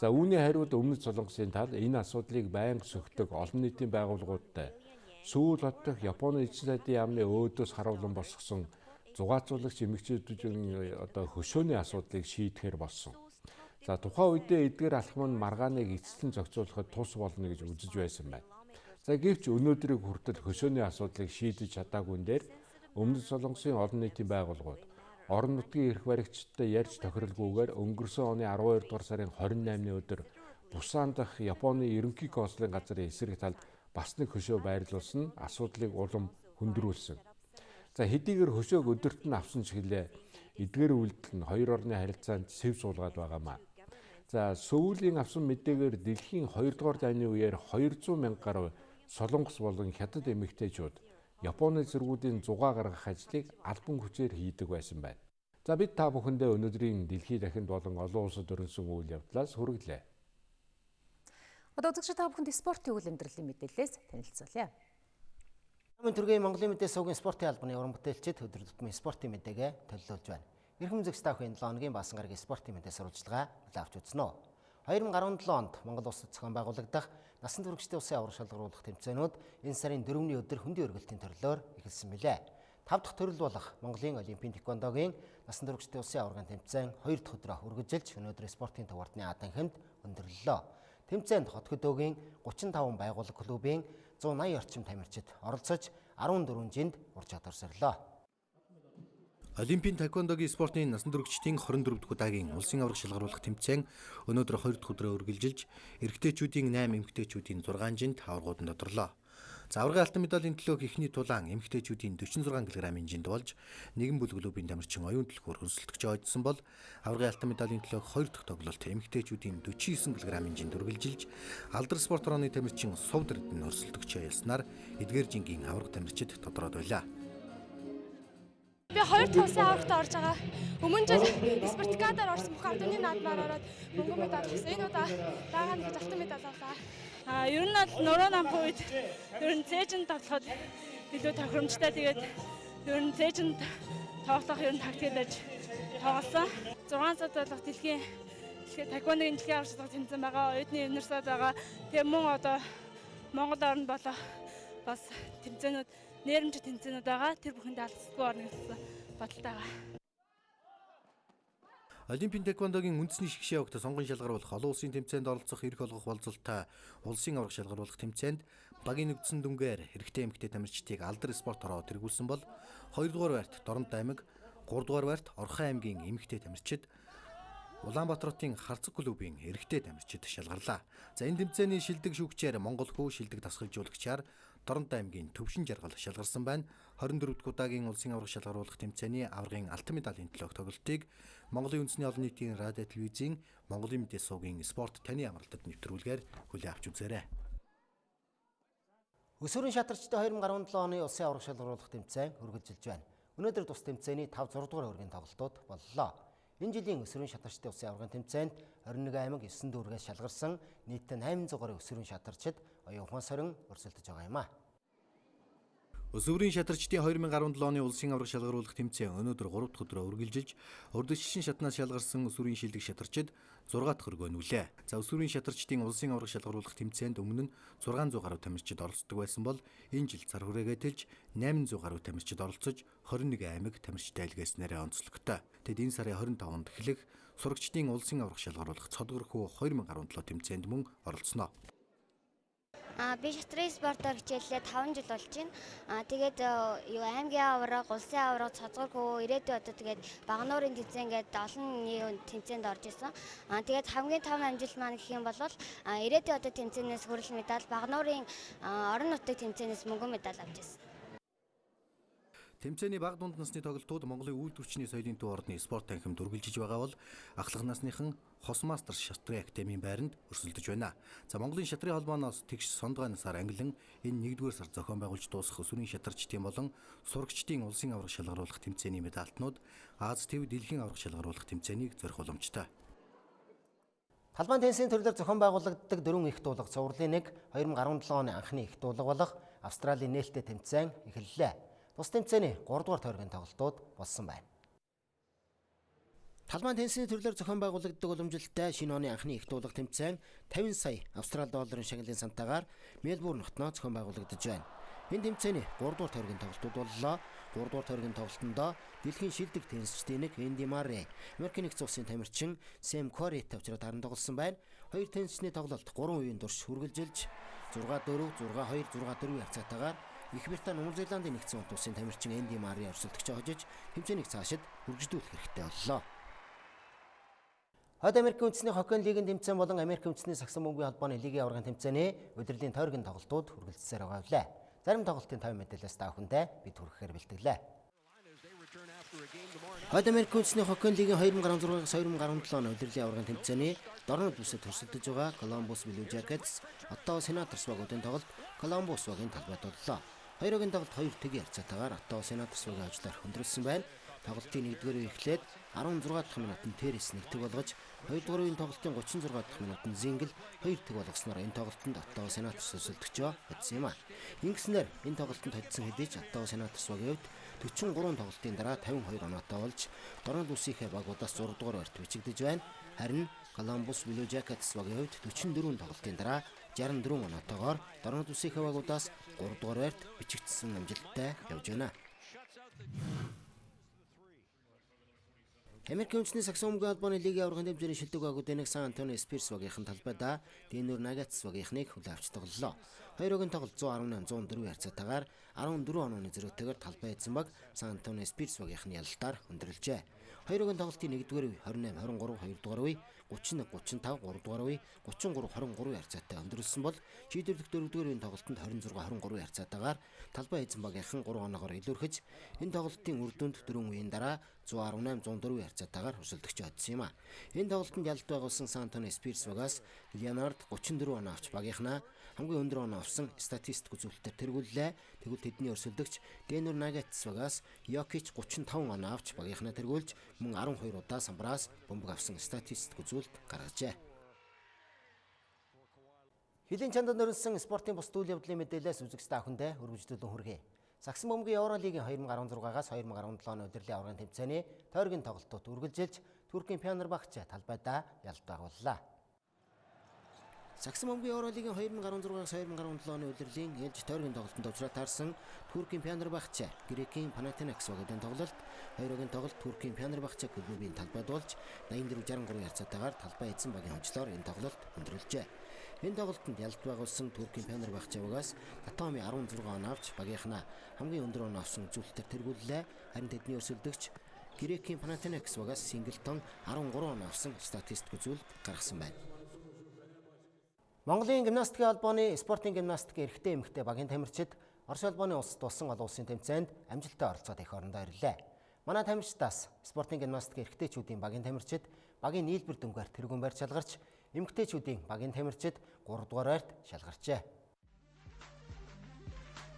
За үүний хариуд Өмнөд Солонгосын тал энэ асуудлыг байнга сөхдөг олон нийтийн байгууллагуудтай Сөүл хот дахь Японы эзэн сайдын яамны өөдөөс харуулан босгосон зугаацуулагч эмэгтэйчүүдийн одоо хөшөөний асуудлыг шийдэхээр болсон. За тухайн үедээ эдгээр алхам нь маргааныг эцэслэн зохицуулахад тус болно гэж үзэж байсан байна. За гэвч өнөөдрийг хүртэл хөшөөний асуудлыг шийдэж чадаагүй дээр Өмнөд Солонгосын олон нийтийн байгууллагууд орон нутгийн эрх баригчдтай ярьж тохиролгүйгээр өнгөрсөн оны 12 дугаар сарын 28-ны өдөр Бусан дахь Японы ерөнхий консулын газрын эсрэг талд бас нэг хөшөө байрлуулсан нь асуудлыг улам хүндрүүлсэн. За хэдийгээр хөшөөг өдөрт нь авсан ч гэлээ эдгээр үйлдэл нь хоёр орны харилцаанд сэв суулгаад байгаамаа. За Сөүлийн авсан мэдээгээр дэлхийн 2 дугаар дайны үеэр 200 мянга гаруй Солонгос болон Хятад эмэгтэйчүүд Японы цэргүүдийн зугаа гаргах ажлыг албан хүчээр хийдэг байсан байна. За бид та бүхэндээ өнөөдрийн дэлхий дахинд болон олон улсад өрнөсөн үйл явдлаас хүргэлээ. Одоо үзэгч та бүхэнд спортын үйл амьдралын мэдээллээс танилцуулъя. Намын төргийн Монголын мэдээ сувгийн спортын албаны уран бүтээлчид өдөр тутмын спортын мэдээгээ төлөвлөж байна. Эрхэм үзэгч та бүхэн 7 хоногийн Баасан гарагийн спортын мэдээ сурвалжлагаа хүлээн авч үзнэ үү. 2017 онд Монгол улсад зохион байгуулагдах насан туршидын улсын аварга шалгаруулах тэмцээнүүд энэ сарын 4-ний өдөр хөндийн өргөлтийн төрлөөр эхэлсэн билээ. 5 дахь төрөл болох Монголын олимпийн тэквондогийн насан туршидын улсын аваргын тэмцээн 2 дахь өдрөө үргэлжилж өнөөдөр спортын товардны Аданхинд өндөрлөлөө. Тэмцээнд хот хөдөөгийн 35 байгууллага клубын 180 орчим тамирчид оролцож 14 жинд ур чадвар сорилоо. Олимпийн таеквондогийн спортын насан туршидын 24 дахь удаагийн улсын аварга шалгаруулах тэмцээн өнөөдөр 2 дахь өдрөө үргэлжилж эрэгтэйчүүдийн 8, эмэгтэйчүүдийн 6 жинд аваргууд нь тодорлоо. За аваргын алтан медалийн төлөөх эхний тулаан эмэгтэйчүүдийн 46 кг-ын жинд болж нэгэн бүлэг клубын тамирчин оюун төлхөөр өрсөлдөгч ойдсон бол аваргын алтан медалийн төлөөх 2 дахь тоглолт эмэгтэйчүүдийн 49 кг-ын жинд үргэлжилж Алдар спорт орооны тамирчин Сувд Эрдэнэ өрсөлдөгч ялснаар эдгээр жингийн аварга тамирчид тодроод байлаа. Би 2 дахь улсын аваргад орж байгаа. Өмнө жил Спартакадаар орсон бүх ардны наадмаар ороод мөнгөн медаль авсан. Энэ удаа дагаа нэг алтан медаль авлаа. Ер нь бол нуруу намхан үед ер нь цээжин тоглоход илүү тохиромжтой. Тэгээд ер нь цээжин тоглох ер нь тактик байж тоглосон. 6 сард болох дэлхийн таеквондогийн дэлхийн аварга шалгарах тэмцээн байгаа. Оюутны университет байгаа. Тэгээ мөн одоо Монгол орнд болох бас тэмцээнүүд, нээрэмжит тэмцээнүүд байгаа. Тэр бүхэнд алсдаггүй орно гэсэн бодолтой байгаа. Олимпийн тэквондогийн үндэсний шигшээ огт сонгон шалгаруулах олон улсын тэмцээнд оролцох эрх олгох болзолтой улсын аварга шалгаруулах тэмцээнд багийн нэгдсэн дүнгээр эрэгтэй эмэгтэй тамирчдыг алдар спорт хороо тэргүүлсэн бол 2 дугаар байрт Доронт аймаг, 3 дугаар байрт Орхон аймгийн эмэгтэй тамирчид, Улаанбаатар хотын Харцаг клубын эрэгтэй тамирчид шалгарлаа. За энэ тэмцээний шилдэг шүүгчээр Монгол хүү, шилдэг дасгалжуулагчаар Доронт аймгийн Төвшин Жаргал шалгарсан байна. 24 дахь удаагийн улсын аварга шалгаруулах тэмцээний аваргын алтан медалийн төлөөх тоглолтыг Монголын үндэсний олон нийтийн радио телевизийн Монголын мэдээ сувгийн спорт таны амралтад нэвтрүүлгээр хүлээн авч үзээрэй. Өсвөрийн шатарчдын 2017 оны улсын аварга шалгаруулах тэмцээн үргэлжилж байна. Өнөөдөр тус тэмцээний 5 6 дугаар өргийн тоглолтууд боллоо. Энэ жилийн өсвөрийн шатарчдын улсын аваргын тэмцээнд 21 аймаг 9 дүүргээс шалгарсан нийтдээ 800 гаруй өсвөрийн шатарчид оюун ухаан сорин өрсөлдөж байгаа юм а. Өсвөрийн шатарчдын 2017 оны улсын аварга шалгаруулах тэмцээн өнөөдөр 3 дахь өдрөө үргэлжилж урдчилсан шатнаас шалгарсан өсвөрийн шилдэг шатарчид 6 дахь өргөөнүүлээ. За өсвөрийн шатарчдын улсын аварга шалгаруулах тэмцээнд өмнө нь 600 гаруй тамирчид оролцдог байсан бол энэ жил цар хүрээгээ тэлж 800 гаруй тамирчид оролцож 21 аймаг тамирчтай илгээснээрээ онцлогтой. Тэд энэ сарын 25-нд эхлэх сурагчдын улсын аварга шалгаруулах цодгор хүү 2017 тэмцээнд мөн оролцсноо. Би шатрын спортоор хичээллээ 5 жил болж байна. Тэгээд юу аймгийн аварга, улсын аварга, цоцгор хүү, ирээдүйн одоо тэгээд Багануурын тэмцээн гээд олон тэмцээнд орж исэн. Тэгээд хамгийн том амжилт маань гэх юм бол ирээдүйн одоо тэмцээнээс хүрэл медаль, Багануурын орон нутгийн тэмцээнээс мөнгөн медаль авч ирсэн. Тэмцээний бага дунд насны тоглолтууд Монголын үйлдвэрчний соёлын төв ордны спорт танхимд үргэлжиж байгаа бол ахлах насныхан Хос мастер шатрын академийн байранд өрсөлдөж байна. За Монголын шатрын холбооноос тэгш сондгой насаар ангилан энэ 1-р сар зохион байгуулж дуусах өсвөрийн шатарчдын болон сурагчдын улсын аварга шалгаруулах тэмцээний медальтнууд Аз төв дэлхийн аварга шалгаруулах тэмцээнийг зорих боломжтой. Талбайн теннисийн төрлөөр зохион байгуулагддаг дөрвөн их дуулга цувралын нэг 2017 оны анхны их дуулга болох Австралийн нээлттэй тэмцээн эхэллээ. Тус тэмцээний 3 дугаар тойргийн тоглолтууд болсон байна. Талбайн теннисийн төрлөөр зохион байгуулагддаг уламжлалтай шинэ оны анхны их дуулга тэмцээн 50 сая австрали долларын шагналын сантаагаар Мельбурн хотноо зохион байгуулагдаж байна. Энэ тэмцээний 3 дугаар тойргийн тоглолтууд боллоо. 3 дугаар тойргийн тоглолтондоо дэлхийн шилдэг теннисчдийн нэг Энди Марре, Америкийн нэгдсэн улсын тамирчин Сэм Корритэй учраад харан тоглосон байна. Хоёр теннисчний тоглолт 3 үеийн турш үргэлжилж 6-4, 6-2, 6-4 харьцаатайгаар Их Британи, Өмнө Зеландын нэгдсэн улсын тамирчин Энди Марри өрсөлдөгчөө хожиж тэмцээнийг цаашид үргэлжлүүлэх хэрэгтэй боллоо. Хойд Америкийн үндэсний хоккейн лигийн тэмцээн болон Америкийн үндэсний сагсан бөмбөгийн холбооны лигийн аваргын тэмцээний удирдлагын тойргийн тоглолтууд үргэлжилсээр байгаа билээ. Зарим тоглолтын 50 мэдээлэлээс та бүхэндээ бид хүргэхээр бэлтгэлээ. Хойд Америкийн үндэсний хоккейн лигийн 2016-аас 2017 оны удирдлагын аваргын тэмцээний дорнод бүсэд өрсөлдөж байгаа Columbus Blue Jackets, Ottawa Senators багуудын тоглолт Columbus багийн талбайд боллоо. Хоёрын тоглолт 2 тэг харьцаатайгаар Ottawa Senators багийн ажлаар хөндрөлсөн байна. Тоглолтын 1-р үе эхлээд 16 дахь минутанд Террис 1-т болгож, 2-р үеийн тоглолтын 36 дахь минутанд Зингл 2-т болгосноор энэ тоглолтод Ottawa Senators өрсөлдөгчөө хоцсон юм а. Ингэснээр энэ тоглолтод хоцсон хэдий ч Ottawa Senators багийн хувьд 43 тоглолтын дараа 52 оноотой болж Дорнод бүсийнхээ багуудаас 6 дугаар байрт бичигдэж байна. Харин Columbus Blue Jackets багийн хувьд 44 тоглолтын дараа 64 оноотойгоор Дорнод бүсийнхээ багуудаас 3 дугаар байрт бичигдсэн амжилттай явж байна. Америкийн үндэсний сагсан бөмбөгийн холбооны лигийн аваргын тэмцээний шилдэг багуудын нэг Сан Антонио Спирс багийнхан талбайдаа Денвер Наггетс багийнхныг хүлээн авч тоглолоо. Хоёрын тоглолт 118-104 харьцаатайгаар 14 онооны зөрүүтэйгээр талбай эзэн баг Сан Антонио Спирс багийнхны ялалтаар өндөрлөжээ. Хоёрын тоглолтын 1-р үе 28-23, 2-р үе 31-35, 3-р үе 33-23 харьцаатай өндөрлөсөн бол шийдвэрлэх 4-р үеийн тоглолтод 26-23 харьцаатайгаар талбай эзэн багийнхан 3 оноогоор илүүрхэж энэ тоглолтын үр дүнд 4 үеийн дараа 118-104 харьцаатайгаар өрсөлдөгчөө хоцсон юм а. Энэ тоглолтод ялалт байгуулсан Сан Антонио Спирс багаас Леонард 34 оноо авч багийнхнаа хамгийн өндөр оноо авсан статистик үзүүлэлтээр тэргүүллээ. Тэгвэл тэдний өрсөлдөгч Денвер Наггетс багаас Йокич 35 оноо авч багийнхнаа тэргүүлж мөн 12 удаа самбараас бөмбөг авсан статистик үзүүлэлт гаргажээ. Хилийн чандад нөрөлсөн спортын бус үйл явдлын мэдээлэлээс үзэгч та бүхэндээ өргөжлөлөн хүргэе. Сагсан бөмбөгийн Евро лигийн 2016-аас 2017 оны удирдлагын аваргын тэмцээний тойргийн тоглолтууд үргэлжилж Туркийн Фенербахче талбайдаа ялалт байгууллаа. Сагсан бөмбөгийн Евролигийн 2016-аас 2017 оны улирлын ээлж тойргийн тоглолтод уулзраа таарсан Туркийн Фенербахче, Грекийн Панатинакос багийн тоглолт. Хоёр багийн тоглолт Туркийн Фенербахче клубын талбайд болж 84-63 харьцаатайгаар талбай эзэн багийн хожлоор энэ тоглолт өндөрлөжээ. Энэ тоглолтод ялалт байгуулсан Туркийн Фенербахче багаас Татами 16 он авч багийнхнаа хамгийн өндөр он авсан үзүүлэлтээр тэргүүллээ. Харин тэдний өрсөлдөгч Грекийн Панатинакос багаас Синглтон 13 он авсан статистик үзүүлэлт гаргасан байна. Монголын гимнастикийн холбооны спортын гимнастик эрэгтэй эмэгтэй багийн тамирчид Орос холбооны улсад болсон олон улсын тэмцээнд амжилттай оролцоод эх орондоо ирлээ. Манай тамирчдаас спортын гимнастик эрэгтэйчүүдийн багийн тамирчид багийн нийлбэр дүнгээр тэргүүн байр шалгарч, эмэгтэйчүүдийн багийн тамирчид 3 дугаар байрт шалгарчээ.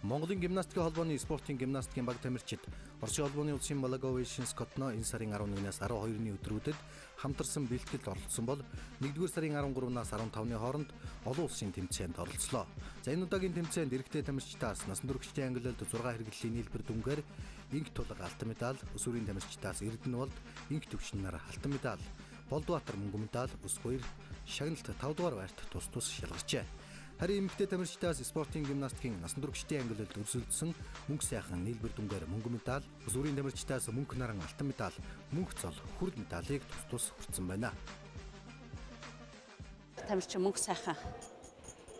Монголын гимнастикийн холбооны спортын гимнастикийн баг тамирчид Оросын холбооны улсын Благовещенск хотноо энэ сарын 11-ээс 12-ны өдрүүдэд хамтарсан бэлтгэлд оролцсон бол 1-р сарын 13-наас 15-ны хооронд олон улсын тэмцээнд оролцлоо. За энэ удаагийн тэмцээнд эрэгтэй тамирчдаас насан туршидын ангилалд 6 хэрэглэлийн нийлбэр дүнгээр инх тулга алтан медаль, өсвөрийн тамирчдаас Эрдэнэ болд инх төвшин нар алтан медаль, Болдбаатар мөнгө медаль, Өсгөөр шагналт 5 дугаар байрт тус тус шалгарчээ. Харин эмэгтэй тамирчдаас спортын гимнастикийн насан туршидын ангилалд өрсөлдсөн мөнх сайхан нийлбэр дүнгээр мөнгө медаль, өсвөрийн тамирчдаас мөнх наран алтан медаль, мөнх цол хүрд медалийг тус тус хүртсэн байна. Тамирчин мөнх сайхан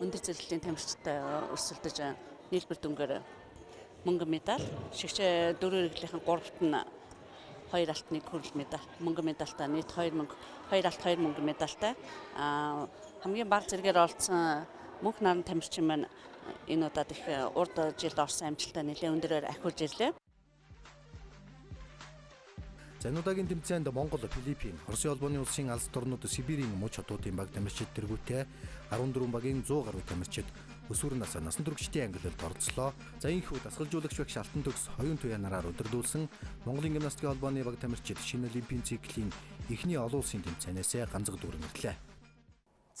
өндөр зэрэглэлийн тамирчтай өрсөлдөж нийлбэр дүнгээр мөнгө медаль, шигшээ дөрөв хэрэглийнхэн 3-т нь 2 алт 1 хүрэл медаль, мөнгө медальтай нийт 2 мөнгө, 2 алт 2 мөнгө медальтай. Хамгийн бага зэрэгээр оролцсон мөнх наран тамирчин маань энэ удаад их урд жилд орсон амжилтаа нэлээд өндөрөөр ахиулж ирлээ. За энэ удаагийн тэмцээнд Монгол, Филиппин, Оросын холбооны улсын алс орнууд, Сибирийн муж хотуудын баг тамирчид тэргүүтээ 14 багийн 100 гаруй тамирчид өсвөр насаа насан туршидын ангилалд оролцлоо. За энэхүү дасгалжуулагч багш Алтан төгс Хоёун Туяа нараар удирдуулсан Монголын гимнастикийн холбооны баг тамирчид шинэ олимпийн циклийн эхний олон улсын тэмцээнээс ганцаг дүүрэн ирлээ.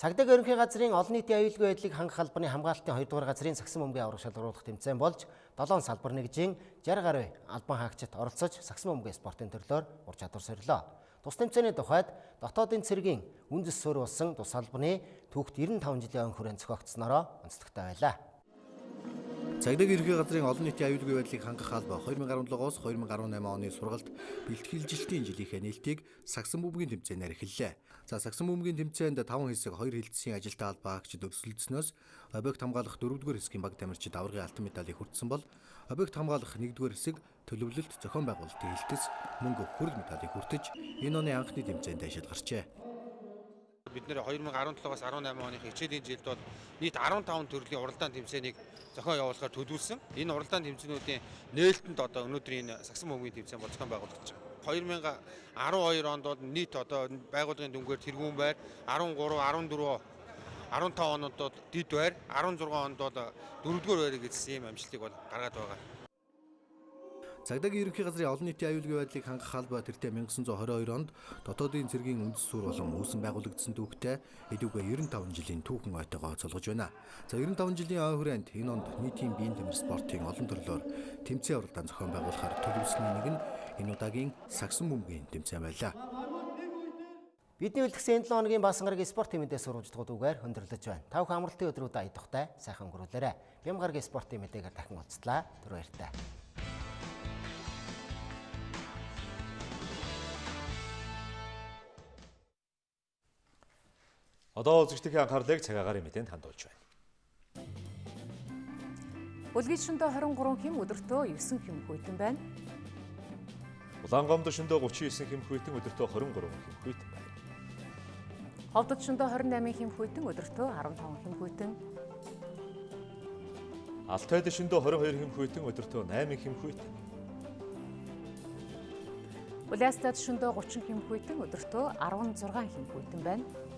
Цагдаа ерөнхий газрын олон нийтийн аюулгүй байдлыг хангах албаны хамгаалтын 2 дугаар газрын сагсан бөмбөгийн авраг шалгаруулах тэмцээн болж 7 салбар нэгжийн 60 гаруй албан хаагчид оролцож сагсан бөмбөгийн спортын төрлөөр ур чадвар сорилоо. Тус тэмцээний тухайд дотоодын цэргийн үндэс суурь болсон тус албаны түүхт 95 жилийн өн хүрээнд зохиогдсноороо онцлогтой байлаа. Цагдаа ерөнхий газрын олон нийтийн аюулгүй байдлыг хангах алба 2017-оос 2018 оны сургалт бэлтгэлжилтийн жилийнхээ нээлтийг сагсан бөмбөгийн тэмцээнээр эхэллээ. За сагсан бөмбөгийн тэмцээнд 5 хэсэг 2 хилцсэн ажилтны албаа агчид өрсөлдснөөс объект хамгаалах 4-р хэсгийн баг тамирчид аваргын алтан медалийг хүртсэн бол объект хамгаалах 1-р хэсэг төлөвлөлт зохион байгуулалтын хилтэс мөнгө хүрэл медалийг хүртэж энэ оны анхны тэмцээнд шалгарчээ. Бид нэр 2017-оос 18 оны хичээлийн жилд бол нийт 15 төрлийн уралдаан тэмцээнийг зохион явуулахаар төлөвлөсөн. Энэ уралдаан тэмцээнүүдийн нээлтэнд одоо өнөөдрийн энэ сагсан бөмбөгийн тэмцээн бол зохион байгуулагдаж байгаа. 2012 онд бол нийт одоо байгууллагын дүнгээр тэргүүн байр 13, 14, 15 онд бол дид байр, 16 онд бол дөрөвдүгээр байрыг эзэлсэн ийм амжилтыг бол гаргаад байгаа. Цагдаагийн ерөнхий газрын олон нийтийн аюулгүй байдлыг хангах алба тэртээ 1922 онд дотоодын цэргийн үндэс суурь болон үүсэн байгуулагдсан түүхтэй эдүүгээ 95 жилийн түүхэн ойтойгоо цолгож байна. За 95 жилийн ой хүрээнд энэ онд нийтийн биеийн тамир спортын олон төрлөөр тэмцээн уралдаан зохион байгуулахаар төлөвлөсний нэг нь энэ удаагийн сагсан бөмбөгийн тэмцээн байлаа. Бидний үлдсэн энэ 7 хоногийн Баасан гарагийн спортын мэдээ сурвалжлагууд үгээр өндөрлөж байна. Та бүхэн амралтын өдрүүдэд ая тухтай сайхан өнгөрүүлээрэй. Бям гарагийн спортын мэдээгээр дахин уулзлаа. Түр баяртай. Одоо үзэгчдийн анхаарлыг цаг агаарын мэдээнд хандуулж байна. Бүлгийн шөндөө 23 хэм өдөртөө 9 хэм хүйтэн байна. Улаангомд шөндөө 39 хэм хүйтэн өдөртөө 23 хэм хүйтэн байна. Ховдод шөндөө 28 хэм хүйтэн өдөртөө 15 хэм хүйтэн. Алтайд шөндөө 22 хэм хүйтэн өдөртөө 8 хэм хүйтэн. Улаастад шөндөө 30 хэм хүйтэн өдөртөө 16 хэм хүйтэн байна.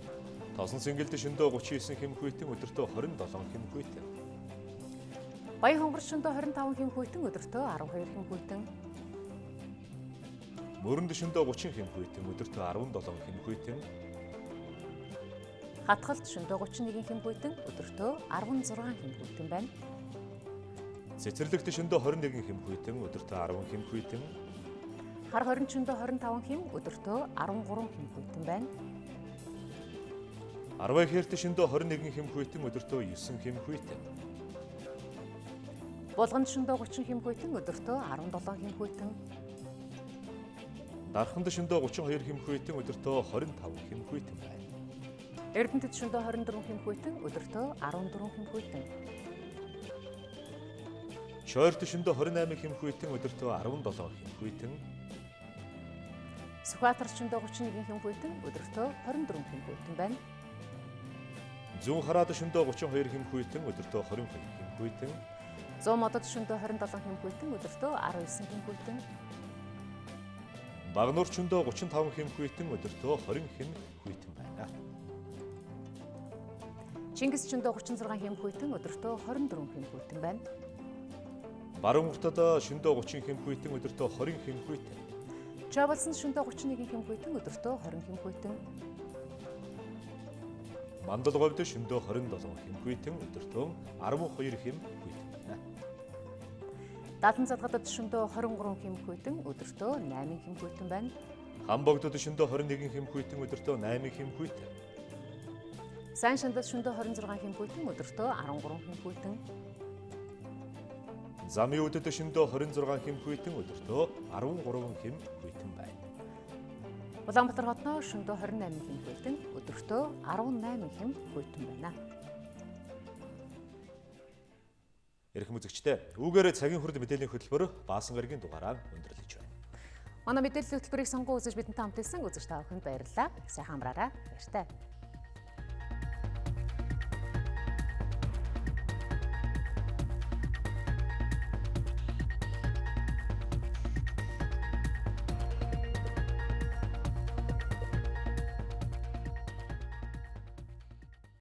Тосон Сэнгэлд шөндөө 39 хэм хүйтэн өдөртөө 27 хэм хүйтэн. Баян хонгор шөндөө 25 хэм хүйтэн өдөртөө 12 хэм хүйтэн. Мөрөнд шөндөө 30 хэм хүйтэн өдөртөө 17 хэм хүйтэн. Хатгалт шөндөө 31 хэм хүйтэн өдөртөө 16 хэм хүйтэн байна. Цэцэрлэгт шөндөө 21 хэм хүйтэн өдөртөө 10 хэм хүйтэн. Хар хорин шөндөө 25 хэм өдөртөө 13 хэм хүйтэн байна. Арвай хэрт шөндөө 21 хэм хүйтэн, өдөртөө 9 хэм хүйтэн. Булганд шөндөө 30 хэм хүйтэн, өдөртөө 17 хэм хүйтэн. Дарханд шөндөө 32 хэм хүйтэн, өдөртөө 25 хэм хүйтэн байна. Эрдэнэтэд шөндөө 24 хэм хүйтэн, өдөртөө 14 хэм хүйтэн. Шойрт шөндөө 28 хэм хүйтэн, өдөртөө 17 хэм хүйтэн. Сүхбаатар шөндөө 31 хэм хүйтэн, өдөртөө 24 хэм хүйтэн байна. Зүүн хараад шөндөө 32 хэм хүйтэн, өдөртөө 22 хэм хүйтэн. Зуун модод шөндөө 27 хэм хүйтэн, өдөртөө 19 хэм хүйтэн. Багнуур шөндөө 35 хэм хүйтэн, өдөртөө 20 хэм хүйтэн байна. Чингис шөндөө 36 хэм хүйтэн, өдөртөө 24 хэм хүйтэн байна. Баруун уртад шөндөө 30 хэм хүйтэн, өдөртөө 20 хэм хүйтэн. Чавалсан шөндөө 31 хэм хүйтэн, өдөртөө 20 хэм хүйтэн. Мандалговьд шөндөө 27 хэм хүйтэн, өдөртөө 12 хэм хүйтэн байна. Далан залгадад шөндөө 23 хэм хүйтэн, өдөртөө 8 хэм хүйтэн байна. Хамбогдод шөндөө 21 хэм хүйтэн, өдөртөө 8 хэм хүйтэн. Сайн шандад шөндөө 26 хэм хүйтэн, өдөртөө 13 хэм хүйтэн. Замын үдэд шөндөө 26 хэм хүйтэн, өдөртөө 13 хэм хүйтэн байна. Улаанбаатар хотноо шөндөө 28 хэм хүйтэн, өдөртөө 18 хэм хүйтэн байна. Эрхэм үзэгчдээ, үүгээр цагийн хүрд мэдээллийн хөтөлбөр Баасан гарагийн дугаараа өндөрлөж байна. Манай мэдээллийн хөтөлбөрийг сонгон үзэж бидэнтэй хамт байсан үзэгч та бүхэнд баярлалаа. Сайхан амраарай. Баяртай.